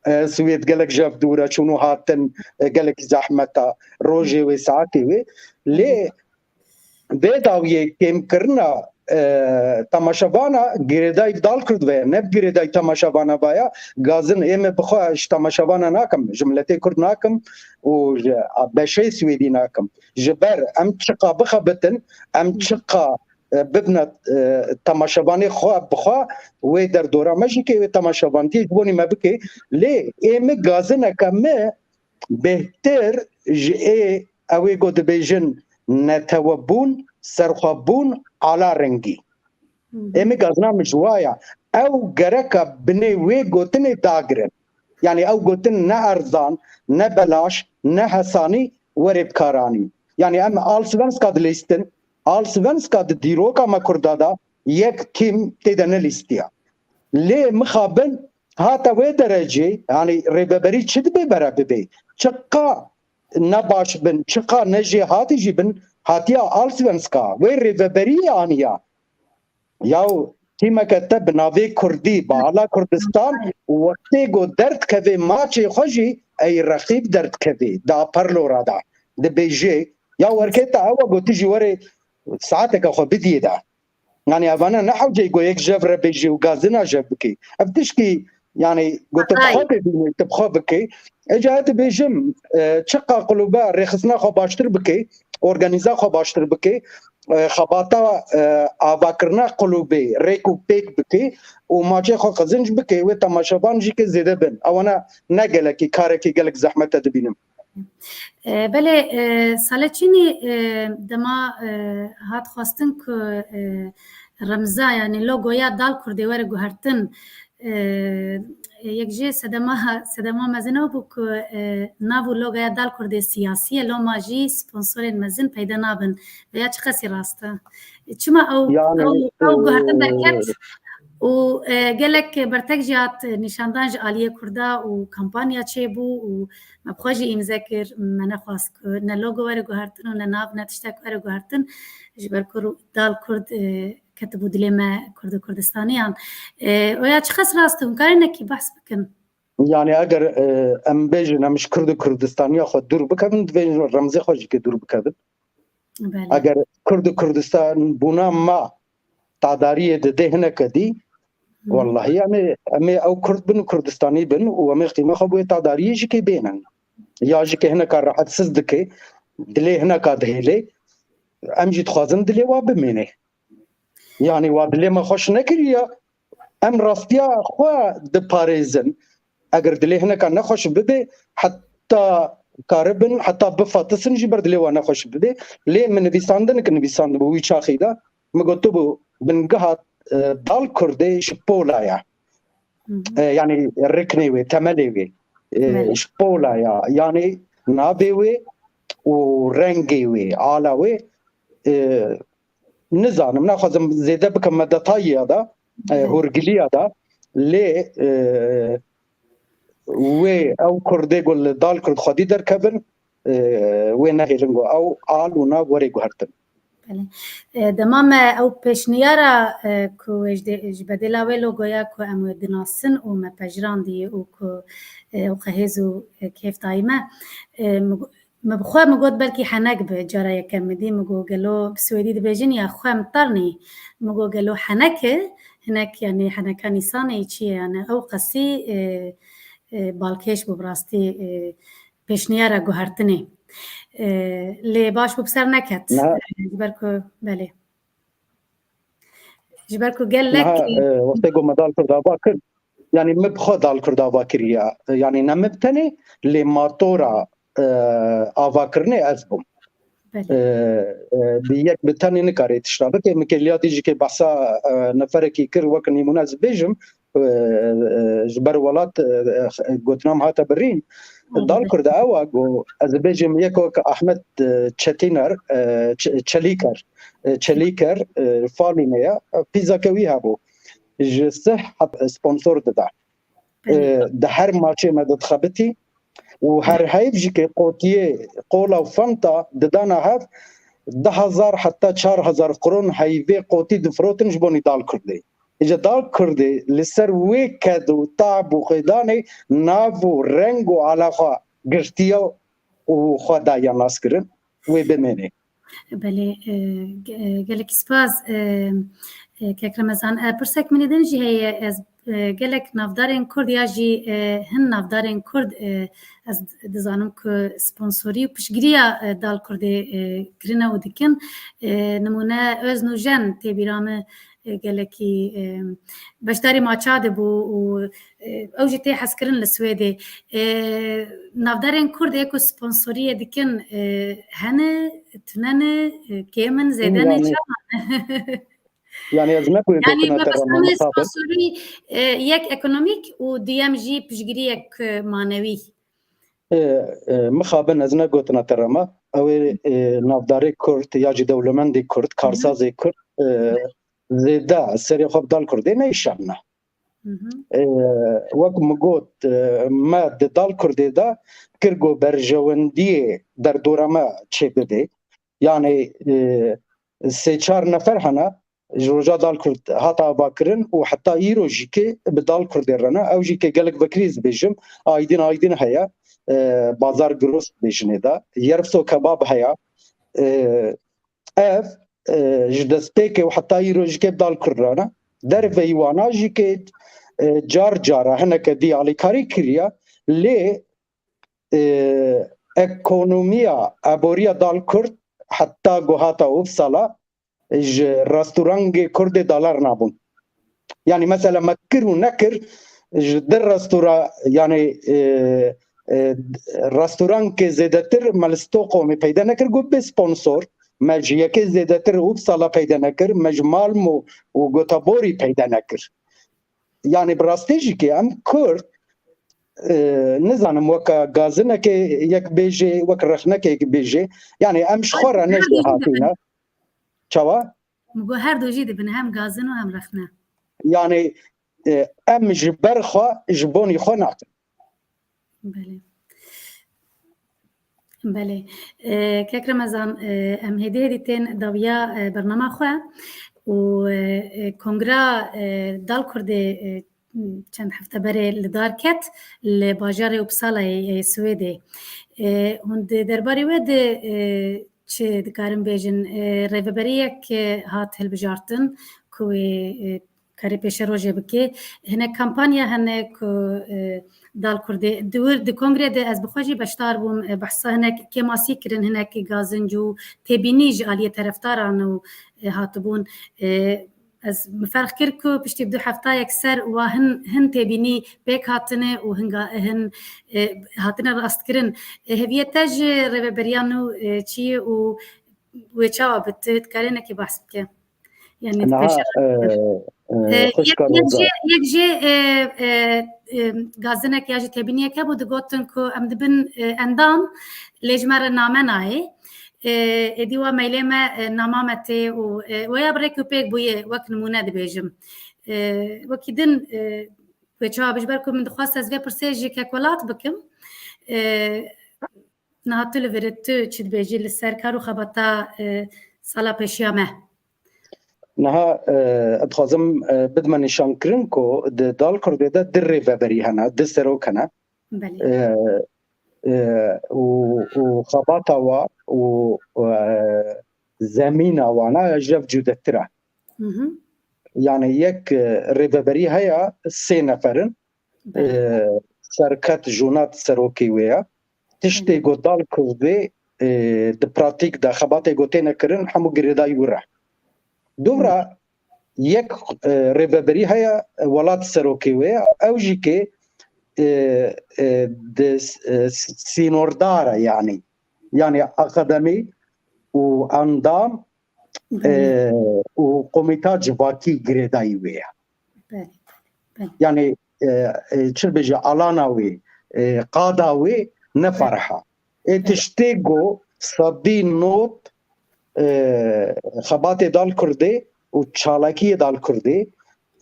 e, Swêd gelek ji hev dûr e, çûn û hatin, e, gelekî zehmet e, rojê wê, saetê wê. Lê vê dawiyê kêmkirina, e, temaşevana girêdayî Dal Kurd ve, ne girêdayî temaşevana vaya. Gazin ê me bi xwe ji temaşevana nakim, ji miletê Kurd nakim û ji beşê Swêdî nakim. Ji ber em çiqa bixebitin, em çiqa, e, bibine, e, temaşevanê xwe bi xwe, wê derdora me jî ke wê temaşevantiyê ji bonî me bike. Lê ê me gazineke me bêhtir ji ê, ew ê ku dibêjin netewebûn, serxwebûn, ala rengî. Ê min gazina min ji wa ya. Ew gereka binê wê gotinê dagirin. Yanî ew gotin ne erzan, ne belaş, ne hesanî were bikaranîn. Yanî em Allsvenska dilîstin, Allsvenska di dîroka me Kurda de yek tîm tê de nelîstiya. Lê mixabin hate wê derecê, yanî rêveberî çi dibe bere bibe? Çiqa ne baş bin, çiqa ne jêhatî jî bin, hatiya Allsvenska, wê rêveberiyê aniya. Yaw, tîmeke te bi navê Kurdî, bi ala Kurdistan, wextê ku derdikevê maçê xwe jî, ey reqîb derdikevê, da perlora da, dibêjê, ya werkê te ew e ku tu jî werê saeteke xwe bidiyê de. Yanî evana ne hewceyî ku yek jev re bêjî û gazina jev bikî. Ev tişkî, yanî ku tu bi xwe bibînî, tu bi xwe bikî. Êca ez dibêjim, e, çiqa qulûbe rêxistina xwe baştir bikî, organîza xwe baştir bikî, e, xebata, e, avakirina qulûbê rêk û pêk bikî û maçê xwe qizinc bikî, wê temaşevan jî ke zêde bin. Ewana ne gelekî karekî gelek zehmet e dibînim. E, belê, e, Saleçînî, e, dema, e, hat xwestin ku, e, remza, yanî logoya Dal Kurdê were guhertin, e, yek jê sedema, sedema mezin ew bû ku, e, nav û logoya Dal Kurdê siyasî ye, loma jî sponsorên mezin peyde nabin. Veya çiqasî rast e? Çima ew, yanî, ew, ew guhertin, e, derket? Û, e, gelek bertek jî hat nîşandan ji aliyê Kurda û kampanya çêbû û me bi xwe jî îmze kir, me nexwast ku ne logo were guhertin û ne nav ne tiştek were guhertin, ji ber ku Dal Kurd, e, ketibû dilê me Kurd û Kurdistaniyan. E, oya çiqas rast e, hûn karin nekî behs bikin? Yanî eger, e, em bêjin em ji Kurd û Kurdistaniya xwe dûr bikevin, divê remzê xwe jî ke dûr bikevin. Belê. Eger Kurd û Kurdistan bûna ma tadariyê dide hineke dî, wellahî em ê, em ê ew Kurd bin û Kurdistanî bin û em ê qîma xwe bi wê tadariyê jî kê bênin. Ya jî ke hineka rehetsiz dike, dilê hineka dihêlê, em jî dixwazin dilê wa bimêne. Yanî wa dilê me xweş nekiriye, em rastiya xwe diparêzin. Eger dilê hineka nexweş bibe, heta karibin, heta bifatisin jî ber dilê wan nexweş bibe. Lê min nivîsandinik nivîsandibû wî çaxî de, min gotibû bingeha, e, Dal Kurdê ji pola ye. E, yanî riknê wê, temelê wê, e, ji pola ye. Yanî navê wê û rengê wê, ala wê, e, nizanim, naxwazim zêde bikim me detayiya de, e, hûrgiliya de, lê, e, wê ew Kurdê ku li Dal Kurd xwedî derkevin, e, wê nehêlin ku ew al û nav were guhertin. Belê. E, dema me ew pêşniyara, e, ku wê ji dê-, ji bedêla wê logoya ku em wê dinasin û me pejirandî û ku, e, ew qehêz û, e, kêf dayî me, e, min got, min bi xwe min got belkî henek bi cara yekem min dî, min got gelo bi swêdî dibêjin ya xwe em tarnî, min got gelo henek e, hinek yanî heneka nîsanê çi ye yani ew qesî, e, e, balkêş bû bi rastî, e, pêşniyara guhertinê. E, lê baş bû bi ser neket. E, ji ber ku, belê. Ji ber ku gelek, e, wextê ku me Dal Kurd ava kir, yanî min bi xwe Dal Kurd ava kiriya. E, yanî ne min bi tenê, lê matora, e, avakirinê ez bûm. Belê. E, e, bi yek bi tenê nikare tişta bike. Min kêliya dî jî kê behsa, e, neferekî kir, wek nîmûne ez bêjim, e, e, ji ber welat, e, e, gotina min hate birîn. Dal Kurd ew e ku ez bêjim yek wek Ahmet, e, Çetîner, e, Ç-, Çelîker, e, Çelîker, e, Falûnê ye, e, pîzeke wî hebû. Ji sih heb sponsor dida. E, di her maçê me didixebitî û her heyv jî kê qotiyê qola û fanta didana hev, du hezar heta çar hezar kron heyvê qotî difirotin ji bonî Dal Kurdê. Îca Dal Kurdê li ser wê ked û tab û xêdanê nav û reng û ala xwe girtiye û xwe daye naskirin, wê bimêne. Belê, e, ge-, e, gelekî spas, e, e, kek Remezan. E, pirsek min ê din jî heye, ez, e, gelek navdarên Kurd ya jî, e, hin navdarên Kurd, e, ez dizanim ku sponsorî û piştgiriya, e, Dal Kurdê, e, kirine û dikin. E, nimûne Öznujen tê bîra min, e, gelekî, e, beşdarî maça de bû û, e, ew jî tê hezkirin li Swêdê. E, navdarên Kurd ê ku sponsoriyê dikin, e, hene, tune ne, e, kêm in, zêde ne, yanî, çawa ne? Yanî ez ne ku... Yanî gotina te mebesta rema me mixabin. Sponsorî, e, yek ekonomîk û duyem jî piştgiriyek, e, manewî. E, e, mixabin ez ne gotina te rema. Ew ê, e, navdarê Kurd ya jî dewlemendê Kurd, karsazê Kurd, e, zêde serê xwe bi Dal Kurdê neyşanine. E, wek min got, e, me di Dal Kurdê de kir ku berjewendiyê derdora me çêbibe. Yanî, e, sê çar nefer hene, ji roja Dal Kurd hate avakirin û heta îro jî kê bi Dal Kurdê re ne. Ew jî kê gelek vekirî ez dibêjim, aydîn aydîn heye, e, bazar giros dibêjinê de. Yerfso kebab heye. E, ev, e, ji destpêkê û heta îro jî kê bi Dal Kurd re ne. Derveyî wana jî kê, e, car cara hineke dî alîkarî kiriye. Lê, e, ekonomiya, eboriya Dal Kurd heta ku hata Uppsala ji restorangê Kurdê dalar nabûn. Yanî mesela me kir û nekir, ji di restora-, yanî, e, e, restorankê zêdetir me li Stockholmê peyde nekir, got bê sponsor, me ji yekê zêdetir Uppsala peyde nekir, me ji Malmö û Göteborgî peyde nekir. Yanî bi rastî jî kê em Kurd, e, nizanim weke gazinekê yek bêjê, wek rexnekê yek bêjê, yanî em ji xwe re ne jê hatîne. Çawa? Min got her du jî dibin, hem gazin û hem rexne. Yanî, e, em ji ber xwe, ji bonî xwe nakin. Belê. Belê. E, kek Remezan, e, em hêdî hêdî tên dawiya, e, bernama xwe û, e, e, kongra, e, Dal Kurdê, e, çend hefte berê li dar ket li bajarê Uppsalayê yê Swêdê. E, hûn di derbarê wê de, e, çi dikarin bêjin? E, rêveberiyek, e, hat hilbijartin ku wê, e, karê pêşerojê bike. Hinek kampanya hene ku, e, Dal Kurdê di wir, di kongrê de ez bi xwe jî beşdar bûm, e, behsa hinek kêmasî kirin, hinek gazinc û têbînî ji aliyê terefdaran û, e, hatibûn, e, Ez min ferq kir ku piştî du heftayek ser wa hin, hin têbînî pêk hatine û hin ga-, hin, e, hatine rastkirin. E, hêviya te ji rêveberiya nû, e, çi ye û wê çawa bi tu dikarê nekî behs bike? Yani Niha, pêşeroj e, e, e, xwişka yek, yek Roza. Jê, yek jê, e, e, e, gazinek ya jî têbîniyek hebû, digotin ku em dibin, e, endam, lê ji me re name nayê. E, êdî wa meylê me, e, nama me tê û, e, waya bi rêk û pêk bûye, wek nimûne dibêjim. E, wekî din, e, wê çawa bi, ji ber ku min dixwest ez vê pirsê ji Kekwelat bikim. E, niha tu li vir î, tu çi dibêjî li ser kar û xebata, e, sala pêşiya me? Niha, e, dixwazim, e, bidime nîşankirin ku di Dal Kurdê de du rêveberî hene, du serok hene. Belê. E, e, û, û xebata wa û, e, zemîna wana ji hev cudetir e. Hı hı. Yani yek, e, rêveberî heye, sê nefer in. Belê. E, Serket Jonat serokê wê ye. Tiştê Belê. ku Dal Kurdê, e, di pratîk de xebatê ku têne kirin hemû girêdayî wir e. Dûvra Hı. yek, e, rêveberî heye, e, welat serokê wê ye. Ew jî kê, e, e, di, e, sînordar e yani. Yani akademî û endam, Belê. e, û komîta civakî girêdayî wê ye. Belê, belê. Yani, e, e, çi dibêje, alana wê, e, qada wê ne Belê. farih e. Ê Belê. tiştê ku sedî not, e, xebatê Dal Kurdê û çalakiyê Dal Kurdê,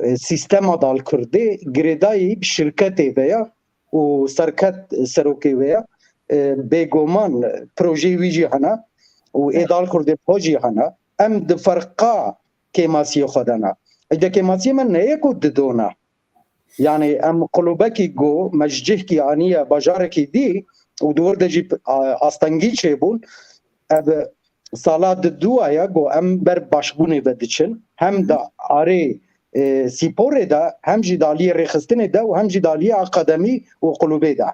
e, sîstema Dal Kurdê girêdayî bi şirketê ve ya û Serket serokê wê ya, e, bêguman projeyê wî jî hene û ê Dal Kurdê xwe jî hene. Em di ferqa kêmasiyê xwe de ne. Êdî kêmasiyê me ne yek û du don e. Yani em qulûbekî ku me ji cihkî aniye bajarekî dî û di wir de jî, a, astengî çêbûn, ev sala di dû ya ku em ber başbûnê ve diçin. Hem Hı hı. de arê, e, sîporê de, hem jî di aliyê rêxistinê de û hem jî di aliyê akademî û qulûbê de.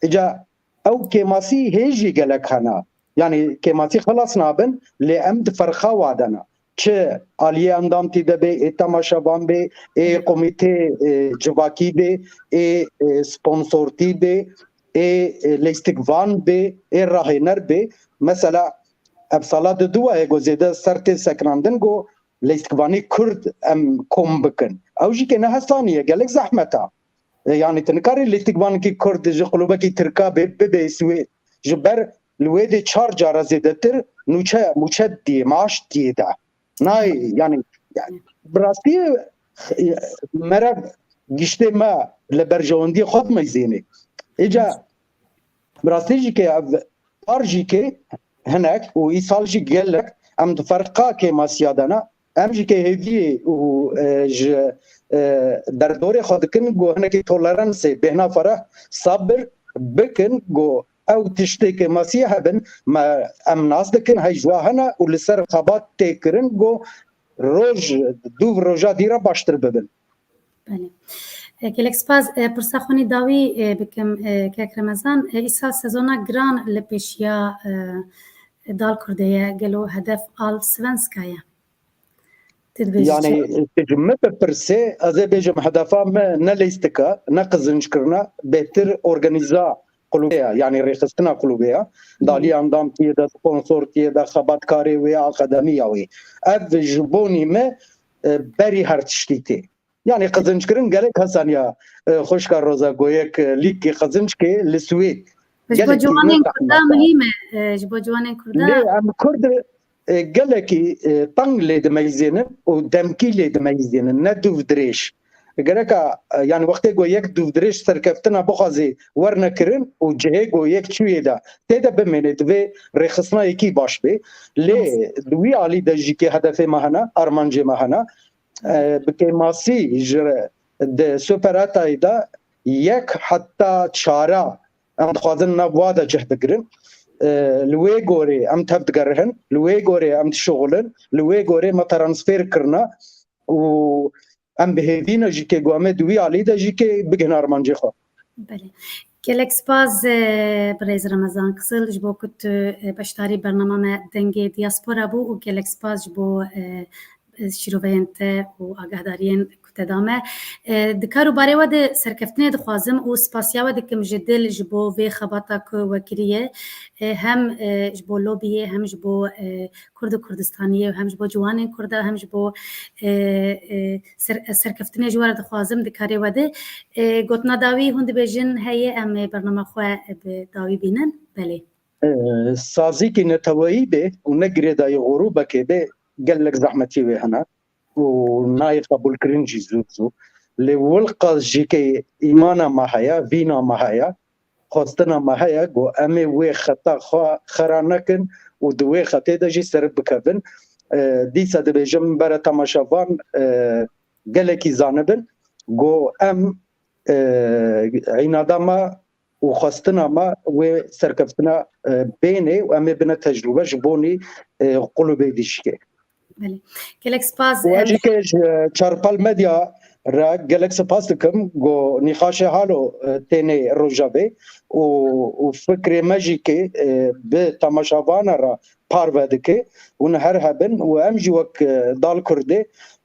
Îca ew kêmasî hê jî gelek hene. Yani kêmasî xilas nabin, lê em di ferqa wa de ne. Çi aliyê endamtî de bê, ê temaşevan bê, ê komîtê, e, civakî bê, ê, e, sponsortî bê, ê, e, lêstikvan bê, ê rahêner bê. Mesela, ev sala di dû ye ku zêde ser tê sekinandin ku lêstikvanî Kurd em kom bikin. Ew jî kê ne hesanî ye, gelek zehmet e. E, yani tu nikarî lêstikvanekî Kurd ji qulûbekî Tirka bê, bibê Swêd. Ji ber li wê dê çar cara zêdetir nûçe, mûçe diyê, maaş diyê de. Nayê, yani, yani, bi rastî, e, mere giştê me li berjewendiyê xwe dimeyzênê. Îca bi rastî jî ke ev par jî ke hinek û îsal jî gelek em di ferqa kêmasiya de ne. Em jî ke hêviyê û, e, ji, e, derdorê xwe dikin ku hinekî toleransê bêhna fereh sabir bikin ku ew tiştê kêmasiyê hebin, me, em nas dikin, hey ji wa hene û li ser xebat tê kirin ku roj, dûv roja dî re baştir bibin. Belê. E, gelek spas. E, pirsa xwe nî dawî, e, bikim, e, kek Remezan. E, îsal sezona giran li pêşiya, e, Dal Kurdê ye. Gelo hedef Allsvenska ye? Ti dibêjî Yani, çi? tu ji min bipirsê, ez ê bêjim hedefa me ne lîstika, ne qizinc kirina, bêhtir organîza qulûbê ye, yani rêxistina qulûbê ye. Di alî endamtiyê de, sponsortiyê de, xebatkarê wê, akademiya wê. Ev ji bonî me, e, berî her tiştî tê. Yani qizinc kirin gelek hesaniya, e, xwişka Roza Goyek, e, lîkê qizinc kê li Swêd. Ji bo Gelekî ciwanên ne Kurda zehmet e. muhîm e, e, ji bo ciwanên Kurda. Lê em Kurd, e, gelekî, e, teng lê dimeyzênin û demkî lê dimeyzênin, ne dûv dirêj. Gereka, e, yani wextê ku yek dûv dirêj serkeftina bixwazê werne kirin û cihê ku yek çûyê de tê de bimêne, divê rêxistina yekî baş bê. Lê Rast. di wî alî de jî kê hedefê me hene, armancê me hene, e, bi kêmasî ji re-, di Superetayê de yek heta çara em dixwazin nav wa de cih bigirin. E, li wê gorê em tev digerihin, li wê gorê em dişuxulin, li wê gorê me transfêr kirine û em bi hêvî ne jî kê ku em ê di wî alî de jî kê bigihine armancê xwe. Belê. Gelek spas, e, birêz Remezan Kizil, ji bo ku tu, e, beşdarî bernama me Dengê Diaspora bû û gelek spas ji bo, e, şîroveyên te û agahdariyên ku te da me. E, di kar û barê we de serkeftinê dixwazim û spasiya we dikim ji dil ji bo vê xebata ku we kiriye. E, hem, e, ji bo lobiyê, hem ji bo, e, Kurd û Kurdistaniyê û hem ji bo ciwanên Kurda, hem ji bo, e, e, ser-, serkeftinê ji we re dixwazim di karê we de. E, gotina dawî hûn dibêjin heye, em ê bernama xwe bi dawî bînin. Belê. E, sazîkî neteweyî bê û ne girêdayî xorûbekê bê, gelek zehmetî wê hene û nayê qebûlkirin jî zû zû. Lê wilqas jî ke îmana me heye, vîna me heye, xwestina me heye, ku em ê wê xeta xwe xera nekin û di wê xetê de jî ser bikevin. E, dîsa dibêjim bere temaşevan, e, gelekî zanibin, ku em, e, înada me û xwestina me wê serkeftina, e, bênê û em ê bine tecrûbe ji bonî, e, qulubê dîşikê. Belê. Gelek spas. Û ez jî ke ji Çarpal Medya re gelek spas dikim, ku nîqaşê halo, e, tênê Rojavê û, û fikrê me jî ke, e, bi temaşevana re parve dike, hûn her hebin û em jî wek, e, Dal Kurdê,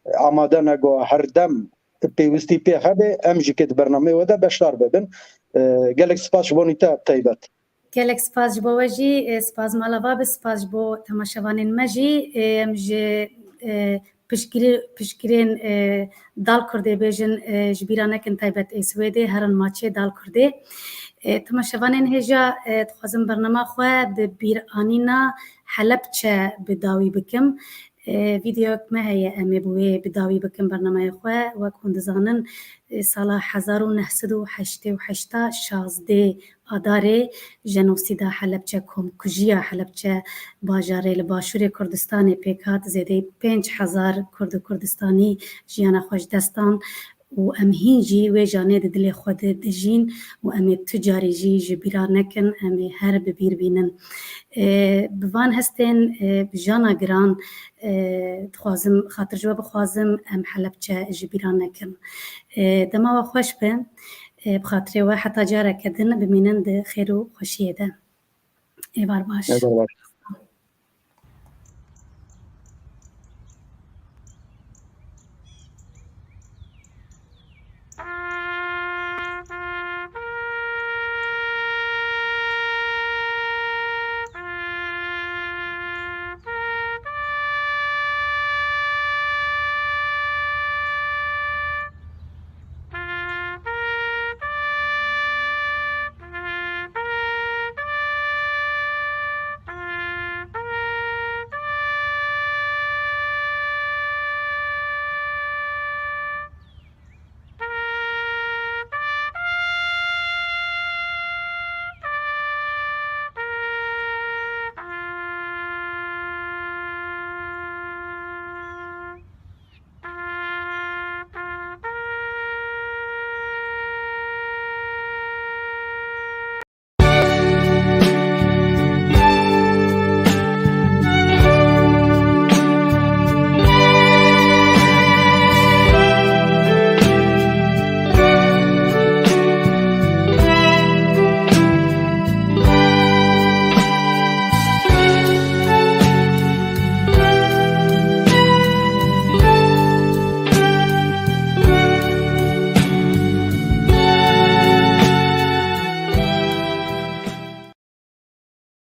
e, amade ne ku herdem pêwistî pê hebe, em jî ke di bernameyê we de beşdar bibin. E, gelek spas ji bonî te taybet. Gelek spas ji bo we jî, e, spas mala va be, spas ji bo temaşevanên me jî. E, em ji, e, piştgirî-, piştgirên, e, Dal Kurdê bêjin, e, ji bîra nekin taybet ê Swêdê, herin maçê Dal Kurdê. E, temaşevanên hêja, e, dixwazim bernama xwe bi bîranîna Helepçe bi dawî bikim. E, vîdeoyek me heye, em ê bi wê bi dawî bikin bernameya xwe. Wek hûn dizanin, e, sala hezar û neh sed û heştê û heşt, şazdê Adarê, jenosîda Helepçe, komkujiya Helepçe bajarê li başûrê Kurdistanê pêk hat. Zêdeyî pênc hezar Kurd û Kurdistanî jiyana xwe ji dest dan. Û em hîn jî wê janê di dilê xwe de dijîn û em ê tu carî jî ji bîra nekin, em ê her bi bîr bînin. E, bi van hestên, e, bi jana giran, e, dixwazim, xatir ji we bixwazim, em Helepçe ji bîra nekin. E, dema we xweş be, e, bi xatirê we heta careke din bimînin di xêr û xweşiyê de. Êvar baş. Êvar baş.